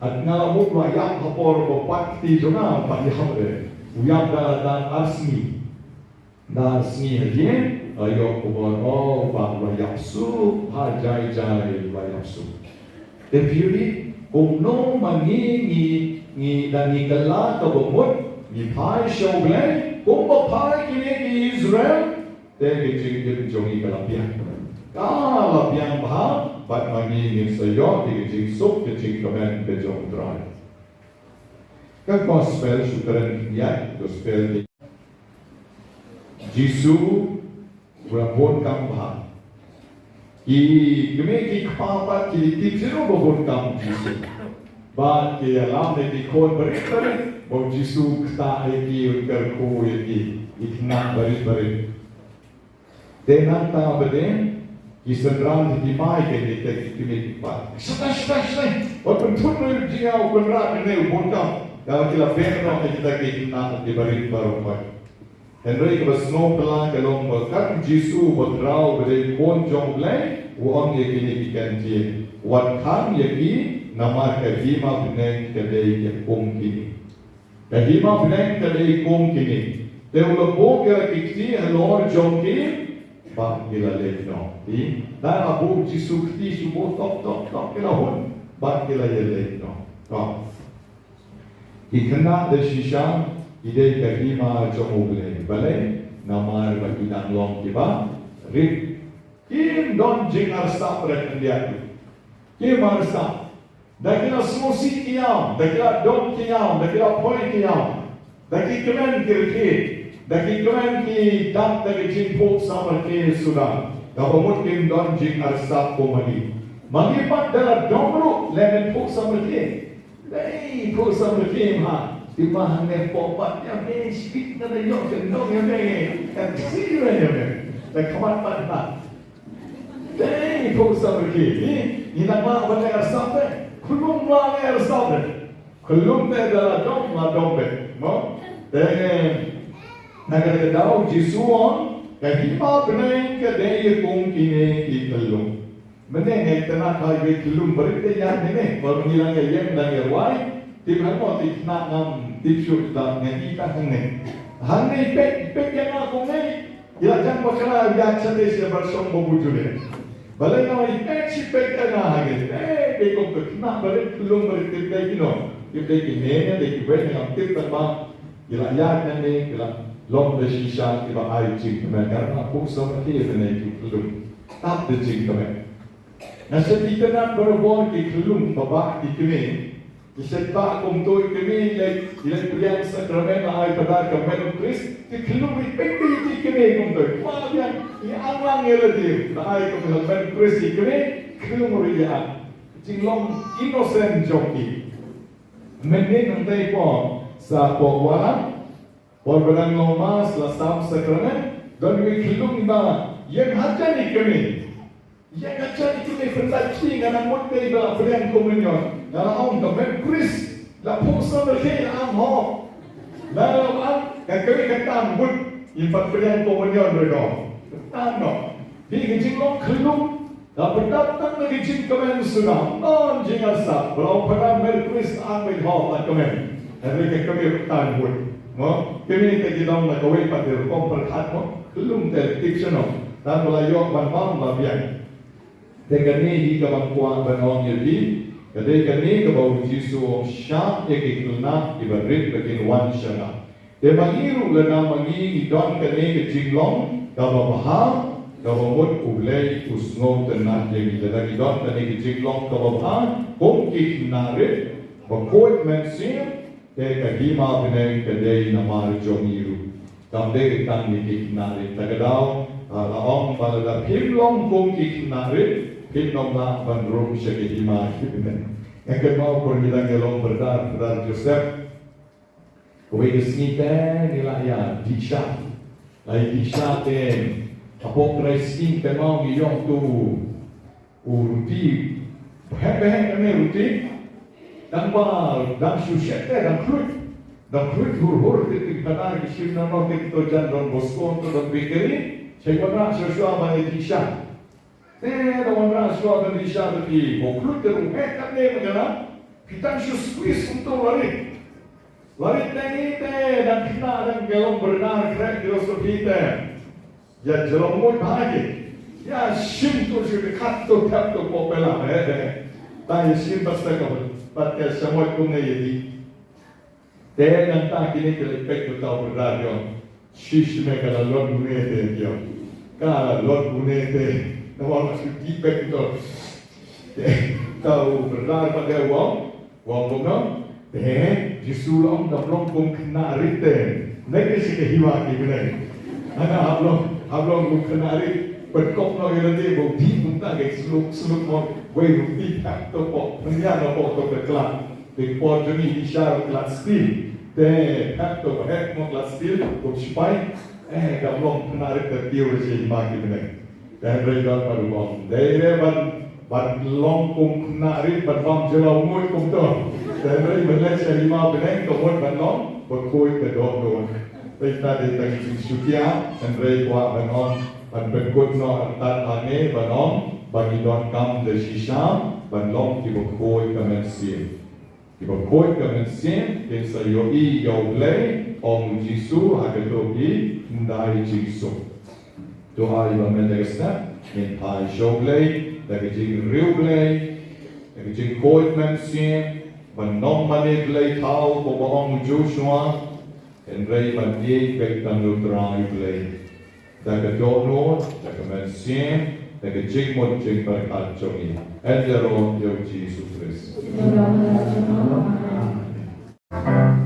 Ynda nga la mut u la ïap ha por ba bad kti jong nga, bad ïap re. U ïap da, da ar sngi. Da sngi ha ïing, la ïoh khubor, oh, u bah la ïap suk, ha jai jai la ïap suk. Te phi ïohi kumno ma ngi ngi ngi da ngi kylla kaba mut, ngi phai sha U Blei, kumba phai kine ki Israel, te ka jingim jong ngi ka la biang. Ka la biang bha, bad ma ngi ngin sa ïoh ïa ka jingsuk, ka jingkmen ka jong U Trai. Ka gospel shu kren ïa ka gospel. Jisu u la bun kam bha. Ki kmie ki kpa pat ki tip shuh ba bun kam Jisu. Bad ki ïalam ïa ki khun barit barit ba u Jisu u ktah ïa ki, u kyrkhu ïa ki, ki khynnah barit barit. Te nangta ba dei ki synran ki mai ki, ki kmie ki kpa. Shatai, shatai, shatai. Wat pynthut ruh ïa u jingïaw u Kynrad ne u bun kam. Ïa ki la beh noh ïa kita ki khynnah ki barit baroh pat. Hynrei kaba sngewphylla ka long ba kat u Jisu uba khraw uba dei u Khun jong U Blei, u ong ïa kine ki ktien, wat khang ïa ki, namar ka hima bneng ka dei kum kine. Ka hima bneng ka dei kum kine. Te u la buh ïa ki kti halor jong ki, bad ki la leit noh. Te da la buh u Jisu kti shu buh tok tok tok, ki la hun, bad ki la ïaleit noh. Tok. Ki khynnah da shisha ki dei ka hima jong U Blei. Balei? Namar ba ki dang long kiba rit. Kim don jingarsap re khyndiat. Kim arsap. Da ki la sngewsih ki ïam, da ki la dom ki ïam, da ki la poi ki ïam, da ki kmen ki rkhie, da ki kmen ki dap da ki jingphuh samrkhie suda. Kaba mut kim don jingarsap kum ma ngi. Ma ngi pat da la dom ruh leh men phuh samrkhie. Dei phuh samrkhie ma. Te ma hangne pop pat ïa me, shipit na da ïoh kyndong ïa me. Ka si ïa me. Da khmat pat ma. Dei phuh samrkhie. Ngi, ngi nang lah ban leh arsap te. Khlum lah leh arsap te. Khlum te da la dom, la dom te. Mo? Te na kata ka daw Jisu u ong, ka hima bneng ka dei kum kine ki khyllung. Mynne nga itynnad ba ki khyllung barit te ïa mynne. Ba ngi la ïeng, la ïeng rwai. Tip hangne, tip na ngam tip shuh, da nga i ta hangne. Hangne peit, peit ïa nga kumne. Ïa jang bakla ïa chate shi bar shong ba bu jule. Balei nga ïa peit shi peit ka nga ha ngi. Eh, dei kum ka khynnah barit khyllung barit, tip dei kino. Tip dei kine ne dei kiwei ne ngam tip tang ba. Ïa la ïa kane ïa la long da shisha kiba ai jingkmen, ka na puk sa ba ki ne ki khyllung. Tap da jingkmen. Nga sa itynnad barabor ki khyllung ba ba ki kmie. Ki shait ba kumto i kmie i leit, i leit pdiang sakramen, la ai phadar ka met u Khrist, ki khyllung i peit i kmie kumto. Ba biang i ang lang ïa lade, la ai ka met u Khrist i kmie, khyllung ruh i ang. Jinglong innocent jong ki. Mynne nangtai por, sa por Warrap, por ba dang long Mass, la sam sakramen, don i khyllung ba ïeng hajan i kmie. Ïa ka jait ïa kine pynlait shi nga nang mut dei ba la pdiang komunion. Nga la ong ka met Khrist la phuh samrkhie, la ong ho. Nga la ong ka kawei ka tam mut ïa pat pdiang komunion re no. Tam no. Dei ka jinglong khyllung. La pyndonkam tang na ka jingkmen suda. Ym don jingarsap. Ba la ong pyndonkam met Khrist, ong beit ho la kmen. Hynrei ka kawei ka tam mut. Mo, kine te ki dang la kawei pat de rukom pyrkhat mo. Khyllung te tip shano. Tang ba la ïoh ban bam ba biang. Te kane hi kaba nga kwah ban ong ïa phi, ka dei kane kaba u Jisu u ong, shah ïa ki khynnah kiba rit ba kin wan sha nga. Te ma ngi ruh lada ma ngi ngi don kane ka jinglong kaba bha, kaba mut U Blei u sngewtynnad ïa ngi. Lada ngi don kane ka jinglong kaba bha kum ki khynnah rit ba khuid mynsiem, te ka hima bneng ka dei namar jong ngi ruh. Kam dei tang ïa ki khynnah rit. Ta ka daw, ah, la ong ba lada phim long kum ki khynnah rit, phim long lah ban rung sha ka hima ki bneng. Nga kynmaw por ngi dang ïalong Brother, Brother Joseph. Kawei ka sngi te ngi la ïa dih sha. La ïa dih sha te hapoh Krai Sngi kynmaw ngi ïoh tu u ruti. Heh, heh, kane ruti. Dang ba, dang shu shet te, dang khluit. Dang khluit hur hur, te te phadar ki shim na no, te to jan Don Bosco, to don bakery. Shai wanrah shuwa shuwa ban ïa dih sha. Te da wanrah shuwa ban dih sha te phi. Mo khluit te ruh, heh, kane ma kane. Phi tang shu squeeze kumto lari. Lari teng ite dang khynnah dang ka long berdar khreh philosophy te. Ïa jyllong mut bha ki. Ïa shim to shu dkhat to thep to pok pela he he. Ta ïa shim pat sa ka pat ka shamot kumne ïa di. Te nangta kine ki la peit to ta u berdar ïong. Shish me ka la lot mune te ïong. Ka la lot mune te. Na wang shu di peit to. Te ta u berdar pat de wang. Wang kumno? Te Jisu la ong dap long kum khynnah rit te. Nai ke shi ke hiwa ki bnai. Hana hap long hap long kum khynnah rit. Pynkup noh ïa lade ba u dih kumta ka sluk sluk mon. Wei ruti thep to pok. Pynïar noh pok to ka klat. Te por jong ngi ngi shah klat steel. Te thep to ba heh mo klat steel. Kum shipai. Eh, dap long khynnah rit te tiew shi hiwa ki bnai. Te hynrei don ba ruh ong. Dei re ban ban long kum khynnah rit ban bam jyllong mut kumto. Te hynrei ban leit sha hima bneng ka mut ban long ba khuid ka dohnud. Te ta dei tang jingshukor, hynrei kwah ban ong ban pynkut noh artat lane ban ong ba ngi donkam da shisha ban long kiba khuid ka mynsiem. Kiba khuid ka mynsiem, kin sa ïohi ïa U Blei, ong U Jisu ha kato ki khyndai jingsuk. To ai ba mynta ka step, ngin phai sha U Blei, da ka jingriewblei, da ka jingkhuid mynsiem, ban ym mane blei thaw, kumba ba ong u Joshua, hynrei ban ïeit beit tang ïa U Trai U Blei. Da ka dohnud, da ka mynsiem, da ka jingmut jingpyrkhat jong ngi. Ïa U Jisu Khrist. Amen.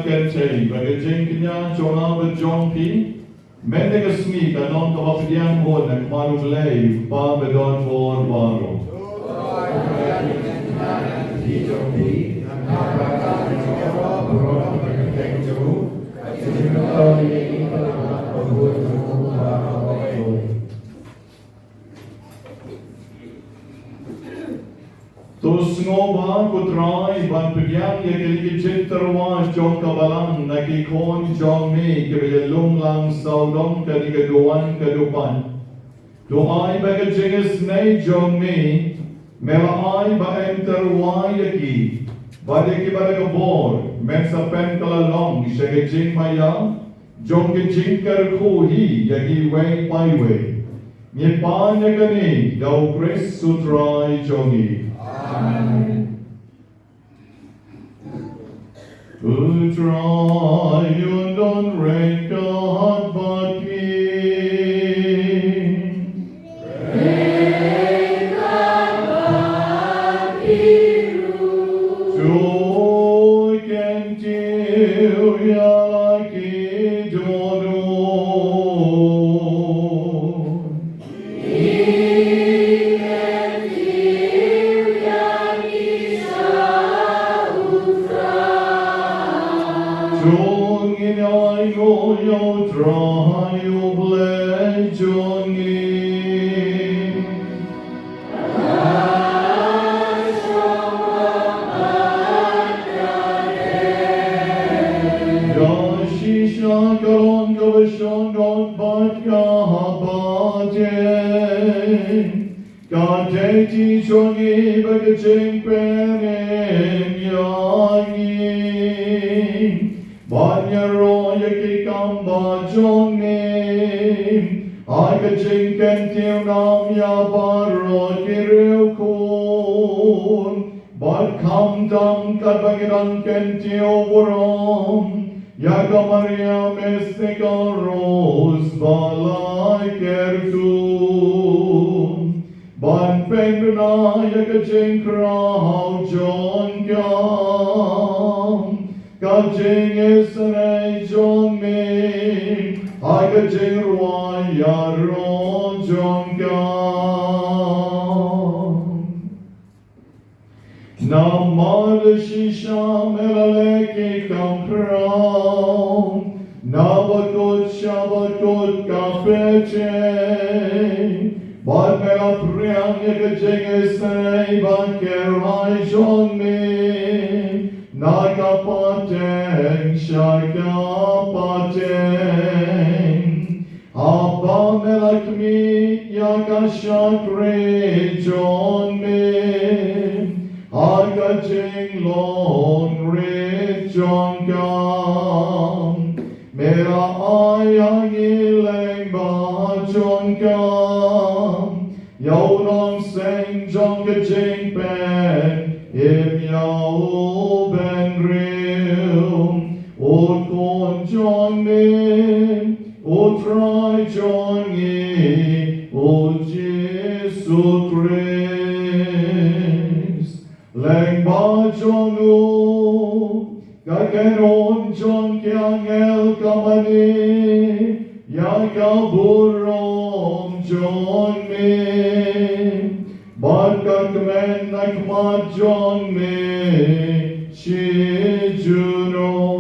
Kynthei, ba ka jingkñia jong nga bad jong phi mynta ka sngi kan long kaba pdiang bun ha khmat U Blei, U Kpa badonbor baroh. To sngewbha, ko Trai, ban pdiang ïa kine ki jingtyrwa jong ka balang na ki khun jong me kiba ïalum lang sawdong, kane ka duwan ka dupan. To ai ba ka jingisynei jong me, me la ai ba yn tyrwa ïa ki, bad ïa kiba da ka bor men sa pynkylla long sha ka jingmaïa jong ka jingkyrkhu hi ïa kiwei pa iwei. Ngi pan ïa kane da U Khrist U Trai jong ngi. Amen. U Trai un don ryngkat bad phi. To kyntiew ïa la ki dohnud. To ngin ainguh ïa U Trai U Blei jong ngi. Ka shisha ka long kaba shongdon bad kaba dei. Ka duty jong ngi bad ka jingpynim ïa ngi ban ïaroh ïa ki kam ba jong ngi ha ka jingkyntiew nam ïa baroh ki riewkhun, bad khamtam katba ngi dang kyntiew burom ïa ka Maria Mystical Rose ba la kyrkhu, ban pynbna ïa ka jingkhraw jong ka, ka jingisynei jong me ha ka jingrwai ïaroh jong ka. Namar shisha me la leh ki kam khraw, na bakut sha bakut ka pyrthei, bad me la phriang ïa ka jingisynei ba kyrhai jong me na ka pateng sha ka pateng. Haba me la khmih ïa ka shakri jong me ha ka jinglong rit jong ka, me la ai ha ngi lyngba jong ka ïa u nongseng jong ka jingpynim ïa u bynriew, u Khun jong me, U Trai jong ngi, U Jisu Khrist. Lyngba jong u, ka kynhun jong ki angel ka mane ïa ka burom jong me, bad ka kmen na khmat jong me shi junom.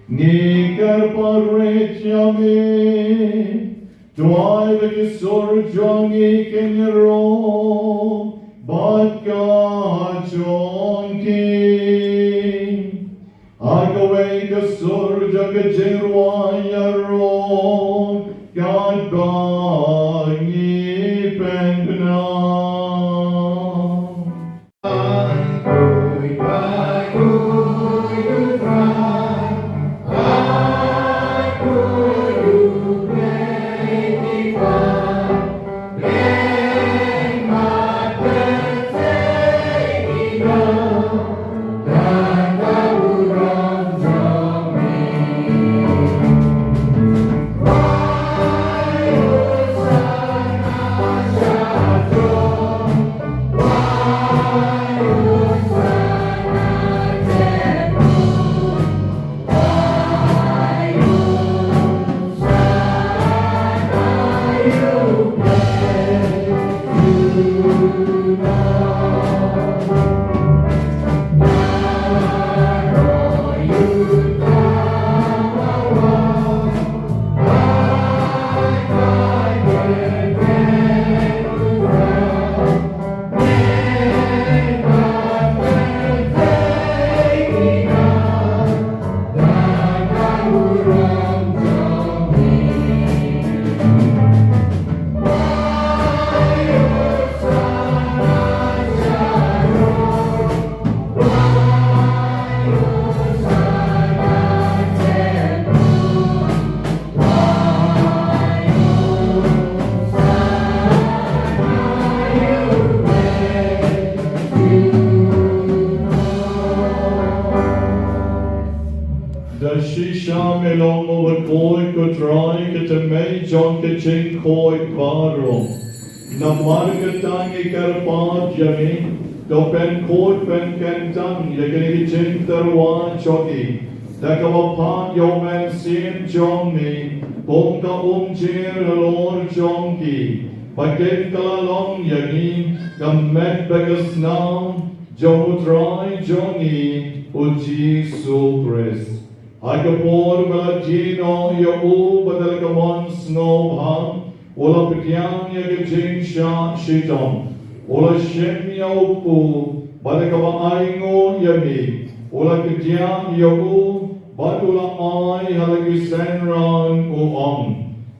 Ngi kyrpad rit ïa me, to ai ba ki sur jong ngi kin ïaroh bad ka jong ki ha kawei ka sur jong ka jingrwai ïaroh katba ngi pynbna. Da shisha me long u bakhuid, ko Trai, ka tymmen jong ki jingkhuid baroh. Namar kata ngi kyrpad ïa me, to pynkhuid pynkyntang ïa kine ki jingtyrwa jong ngi da kaba phah ïa u Mynsiem jong me kum ka umjer halor jong ki, ba kin kylla long ïa ngi ka met bad ka snam jong u Trai jong ngi u Jisu Khrist. Ha ka por ba la die noh ïa u bad da la ka mon sngewbha, u la pdiang ïa ka jingshah shitom, u la shim ïa u kpu bad da kaba ainguh ïa me, u la kdiah ïa u bad u la ai ha la ki synran, u ong: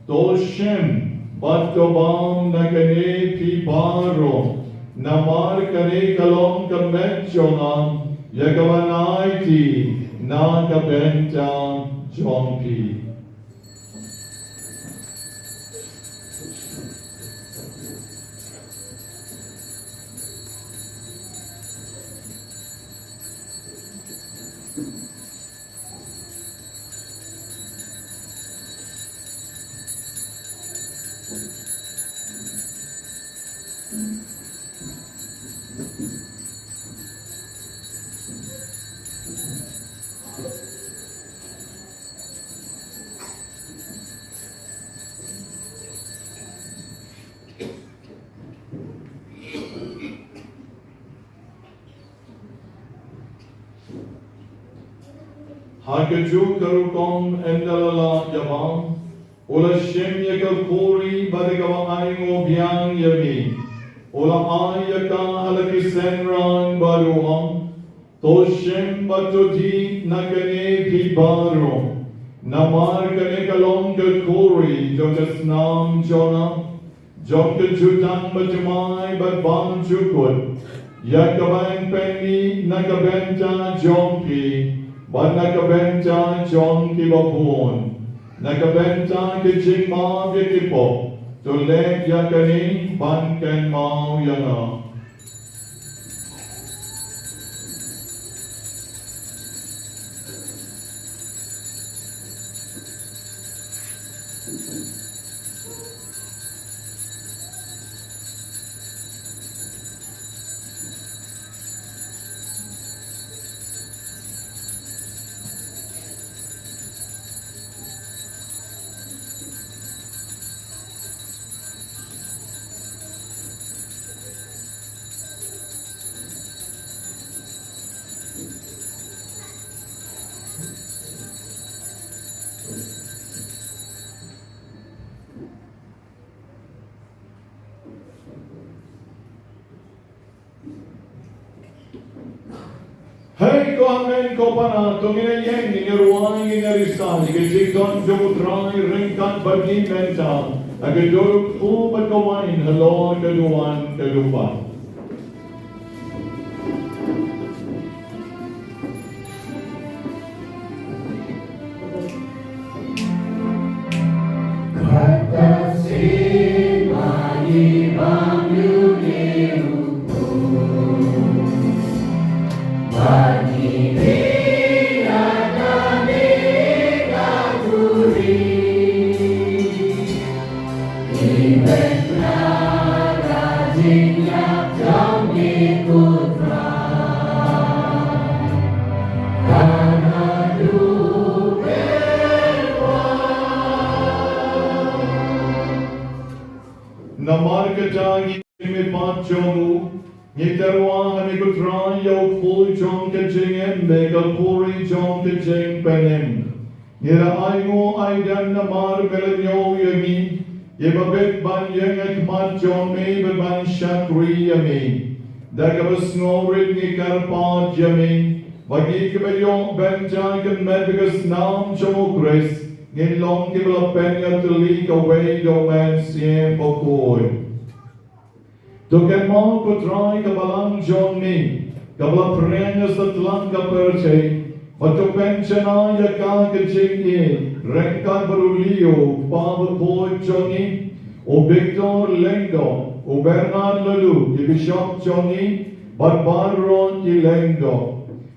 To shim bad to bam na kane phi baroh, namar kane ka long ka met jong nga, ïa kaba nai ti na ka bynta jong phi. Ha kajuh ka rukom, ynda la lah ïa bam, u la shim ïa ka khuri bad da kaba ainguh biang ïa me, u la ai ïa ka ha la ki synran bad u ong: To shim bad to dih na kane phi baroh, namar kane ka long ka khuri jong ka snam jong nga, jong ka jutang bad jumai bad bymjukut, ïa kaba yn pynmih na ka bynta jong phi bad na ka bynta jong kiba bun, na ka bynta ka jingmap ïa ki pop. To leh ïa kane ban kynmaw ïa nga. Hei ko hynmen ko para, to ngin ïeng, ngin ïa rwai, ngin ïa risa ïa ka jingdon jong u Trai ryngkat bad ngi mynta ha ka dur u kpu bad ka wain halor ka duwan ka duwan. Namar kata ngi, me pat jong u, ngi tyrwa ha me ko Trai ïa u kpu jong ka jingim bad ka khuri jong ka jingpynim. Ngi la ainguh aidem namar me la ñiew ïa ngi, ïa ba bit ban ïeng ha khmat jong me bad ban shakri ïa me. Da kaba sngewrit ngi kyrpad ïa me, ba ngi kiba ïoh bynta ka met bad ka snam jong u Khrist, ngin long kiba la pynïatylli kawei da u Mynsiem Bakhuid. To kynmaw ko Trai ka balang jong me, kaba la phriang ha satlak ka pyrthei, bad to pynjanai ïa ka ha ka jingïeit ryngkat bad u Leo u kpa bakhuid jong ngi, u Victor Lyngdoh, u Bernard Laloo ki bishop jong ngi, bad baroh ki lyngdoh.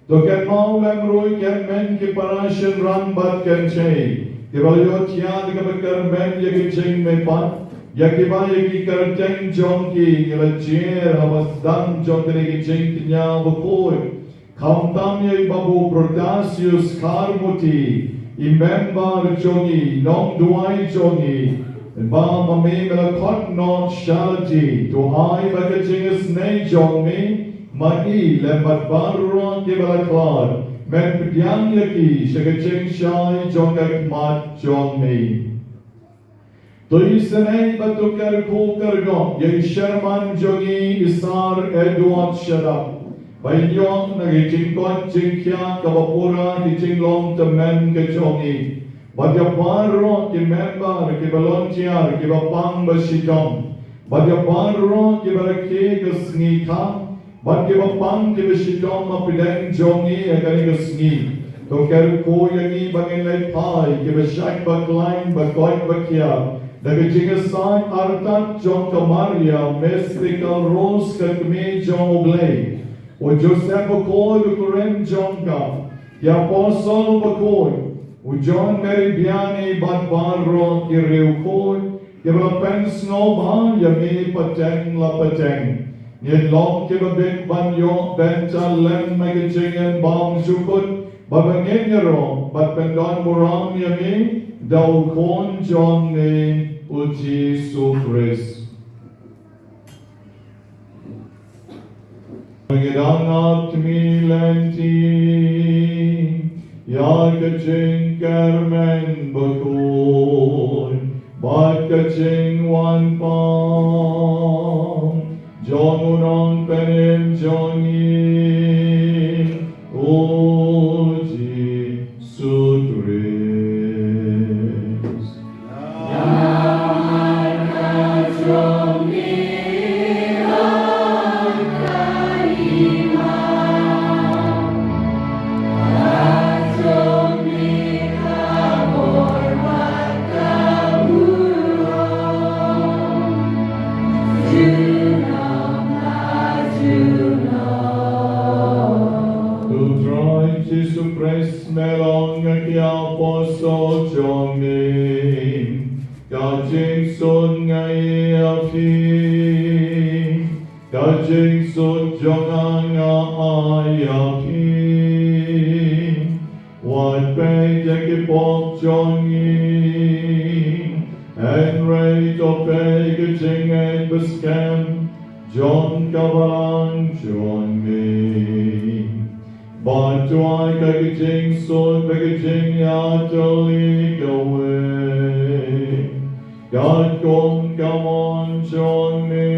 To kynmaw lem ruh ïa ki kyrmen ki para shynrang bad kynthei kiba la ïohthiah da kaba kyrmen ïa ki jingmihpat, ïa kiba ïa ki kyrteng jong ki ngi la jer haba sdang jong kane ka jingkñia bakhuid. Khamtam ïa i Babu Protasius Kharmuti, i member jong ngi, nongduwai jong ngi, ba ma me me la khot noh sha lade, to ai ba ka jingisynei jong me, ma i lem bad baroh kiba la khlad, men pdiang ïa ki sha ka jingshai jong ka khmat jong me. To isynei bad to kyrkhu kyrdoh ïa i sherman jong ngi i Sir Edward Shadap, ba in ïoh na ka jingkoit jingkhiah kaba pura ka jinglong tymmen ka jong ngi. Bad ïa baroh ki member, ki volunteer, kiba pang ba shitom, bad ïa baroh kiba rakhe ka sngi khang, bad kiba pang kiba shitom hapdeng jong ngi ha kane ka sngi. To kyrkhu ïa ngi ba ngin leit phai kiba shait ba khlaiñ, ba koit ba khiah, da ka jingïasaid artat jong ka Maria Mystical Rose, ka Kmie jong U Blei, u Joseph bakhuid u kurim jong ka, ki apostol bakhuid, u John Mary Vianney bad baroh ki riewkhuid kiba la pynsngewbha ïa me pateng la pateng. Ngin long kiba bit ban ïoh bynta lem ha ka jingim bymjukut, bad ba ngin ïaroh bad pyndonburom ïa me da u Khun jong me u Jisu Khrist. Ngi dang ap khmih lynti ïa ka jingkyrmen bakhuid bad ka jingwan pang jong u Nongpynim jong ngi, u Jisu Khrist. U Trai Jisu Khrist me la ong ha ki apostol jong me, ka jingsuk nga ai ïa phi, ka jingsuk jong nga nga ai ïa phi. Wat peit ïa ki pop jong ngi, hynrei to peit ka jingngeit ba skhem jong ka balang jong me. Bad to ai ka jingsuk bad ka jingïatylli kawei, katkum ka mon jong me.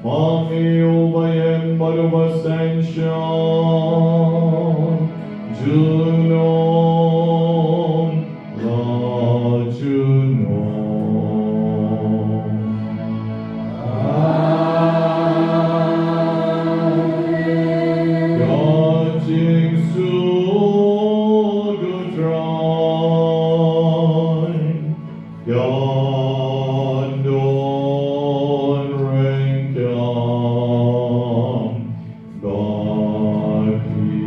Ma me uba ïeit bad uba synshar, junom la junom. Ka jingsuk U Trai kan don ryngkat bad phi.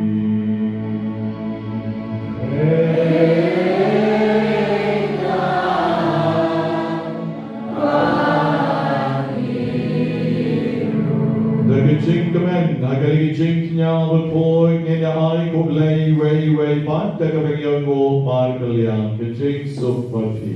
Da ka jingkmen, ha kane ka jingkñia bakhuid ngin ïa ai khublei iwei ïa iwei pat, da kaba ngi ïa nguh markylliang, ka jingsuk bad phi.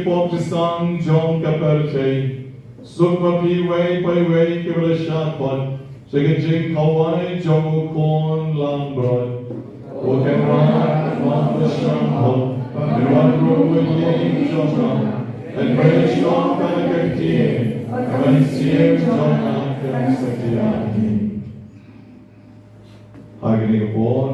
Pop ki sang jong ka pyrthei. Suk ma phi iwei pa iwei kiba la shah khot sha ka jingkhawai jong u khun langbrot. Ko Kynrad, wat shah khot, pynwan ruh u ïing jong nga, pynbeit jong nga ka ktien, ban siew jong nga ka satia. Ha kane ka por.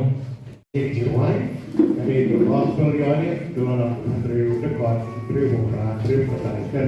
Jiwai, kane ka gospel ïa ne, duna hynriew dkhot, hynriew phra, hynriew khyndai.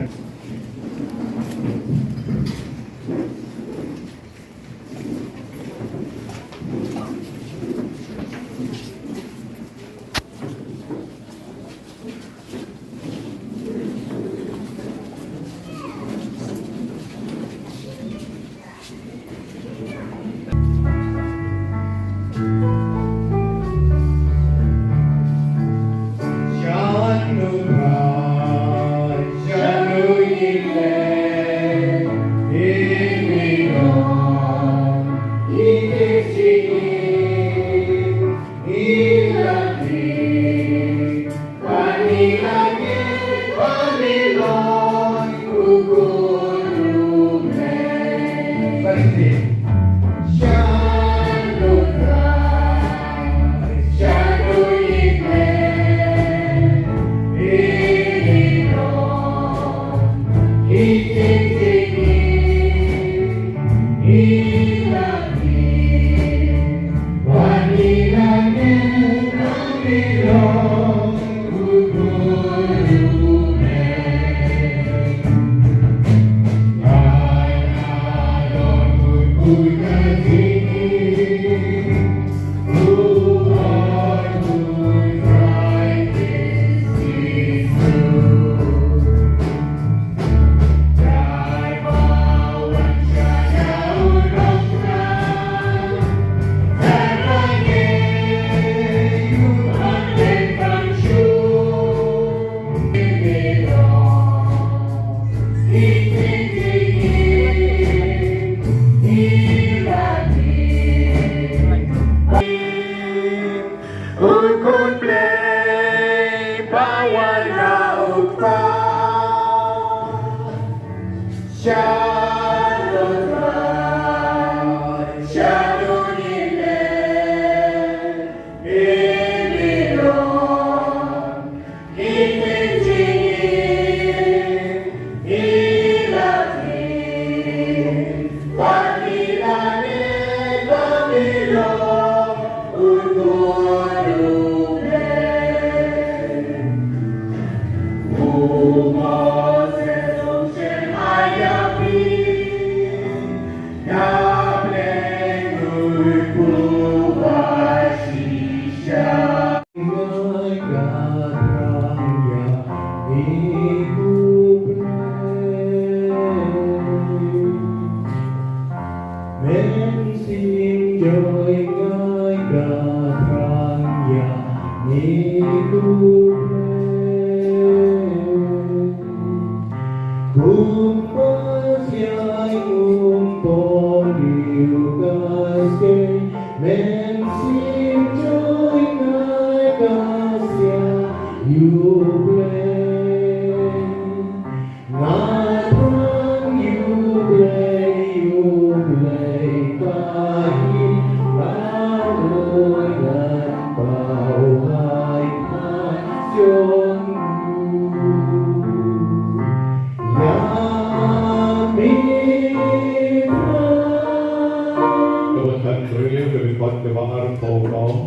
Kaba khatbriew, ka dkhot kaba arphew ka ong: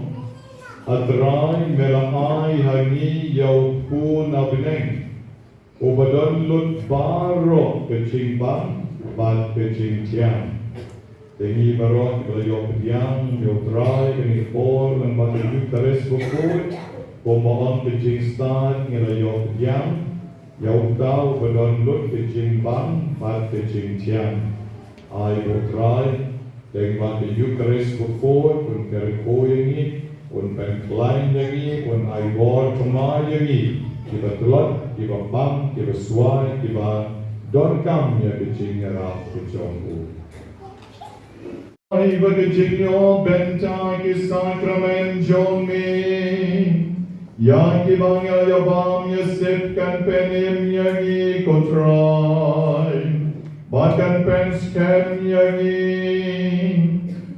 A Trai, me la ai ha ngi ïa u Khun ha bneng, uba don lut baroh ka jingbang bad ka jingthiang. Te ngi baroh ngi la ïoh pdiang ïa U Trai ha kane ka por lyngba ka Eukharist bakhuid, kumba ong ka jingstad, ngi la ïoh pdiang ïa uta uba don lut ka jingbang bad ka jingthiang. Ai ba U Trai, lyngba ka Eukharist bakhuid, un kyrkhu ïa ngi, un pynkhlaiñ ïa ngi, un ai bor thymmai ïa ngi kiba tlot, kiba bam, kiba swai, kiba donkam ïa ka jingïarap ka jong u. Ai ba ka jingïoh bynta ki sakramen jong me Ïa kiba ngi ïa bam ïa sip kan pynim ïa ngi ko Trai, bad kan pynskhem ïa ngi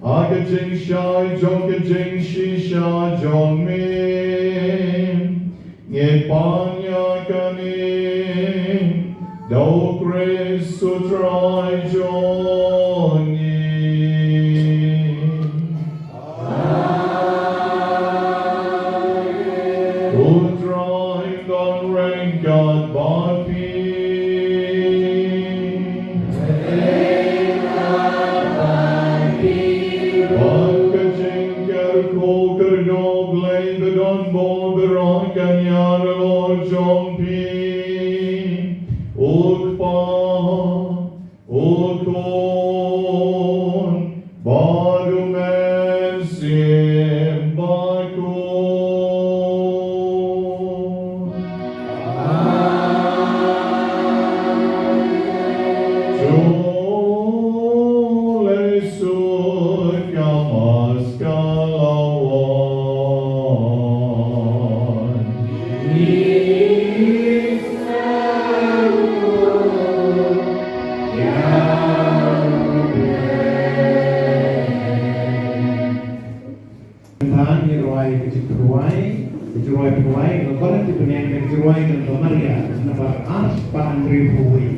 ha ka jingshai jong ka jingshisha jong me. Ngi pan ïa kane da u Khrist u Trai jong ngi. U Trai un don ryngkat bad phi. Bad ka jingkyrkhu kyrdoh Blei ba don bor baroh kan ïaroh jong phi. U Kpa, u Khun, bad u Mynsiem Bakhuid. To leit suk ka Maskha la wan. Mynta ngin rwai ka jingrwai, ka jingrwai pynrwai, ka Korinth ki bneng, ka jingrwai jong ka Maria, nambar arspah hynriewphew wei.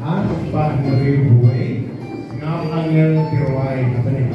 Arspah hynriewphew wei. Ngam angel ki rwai ha bneng.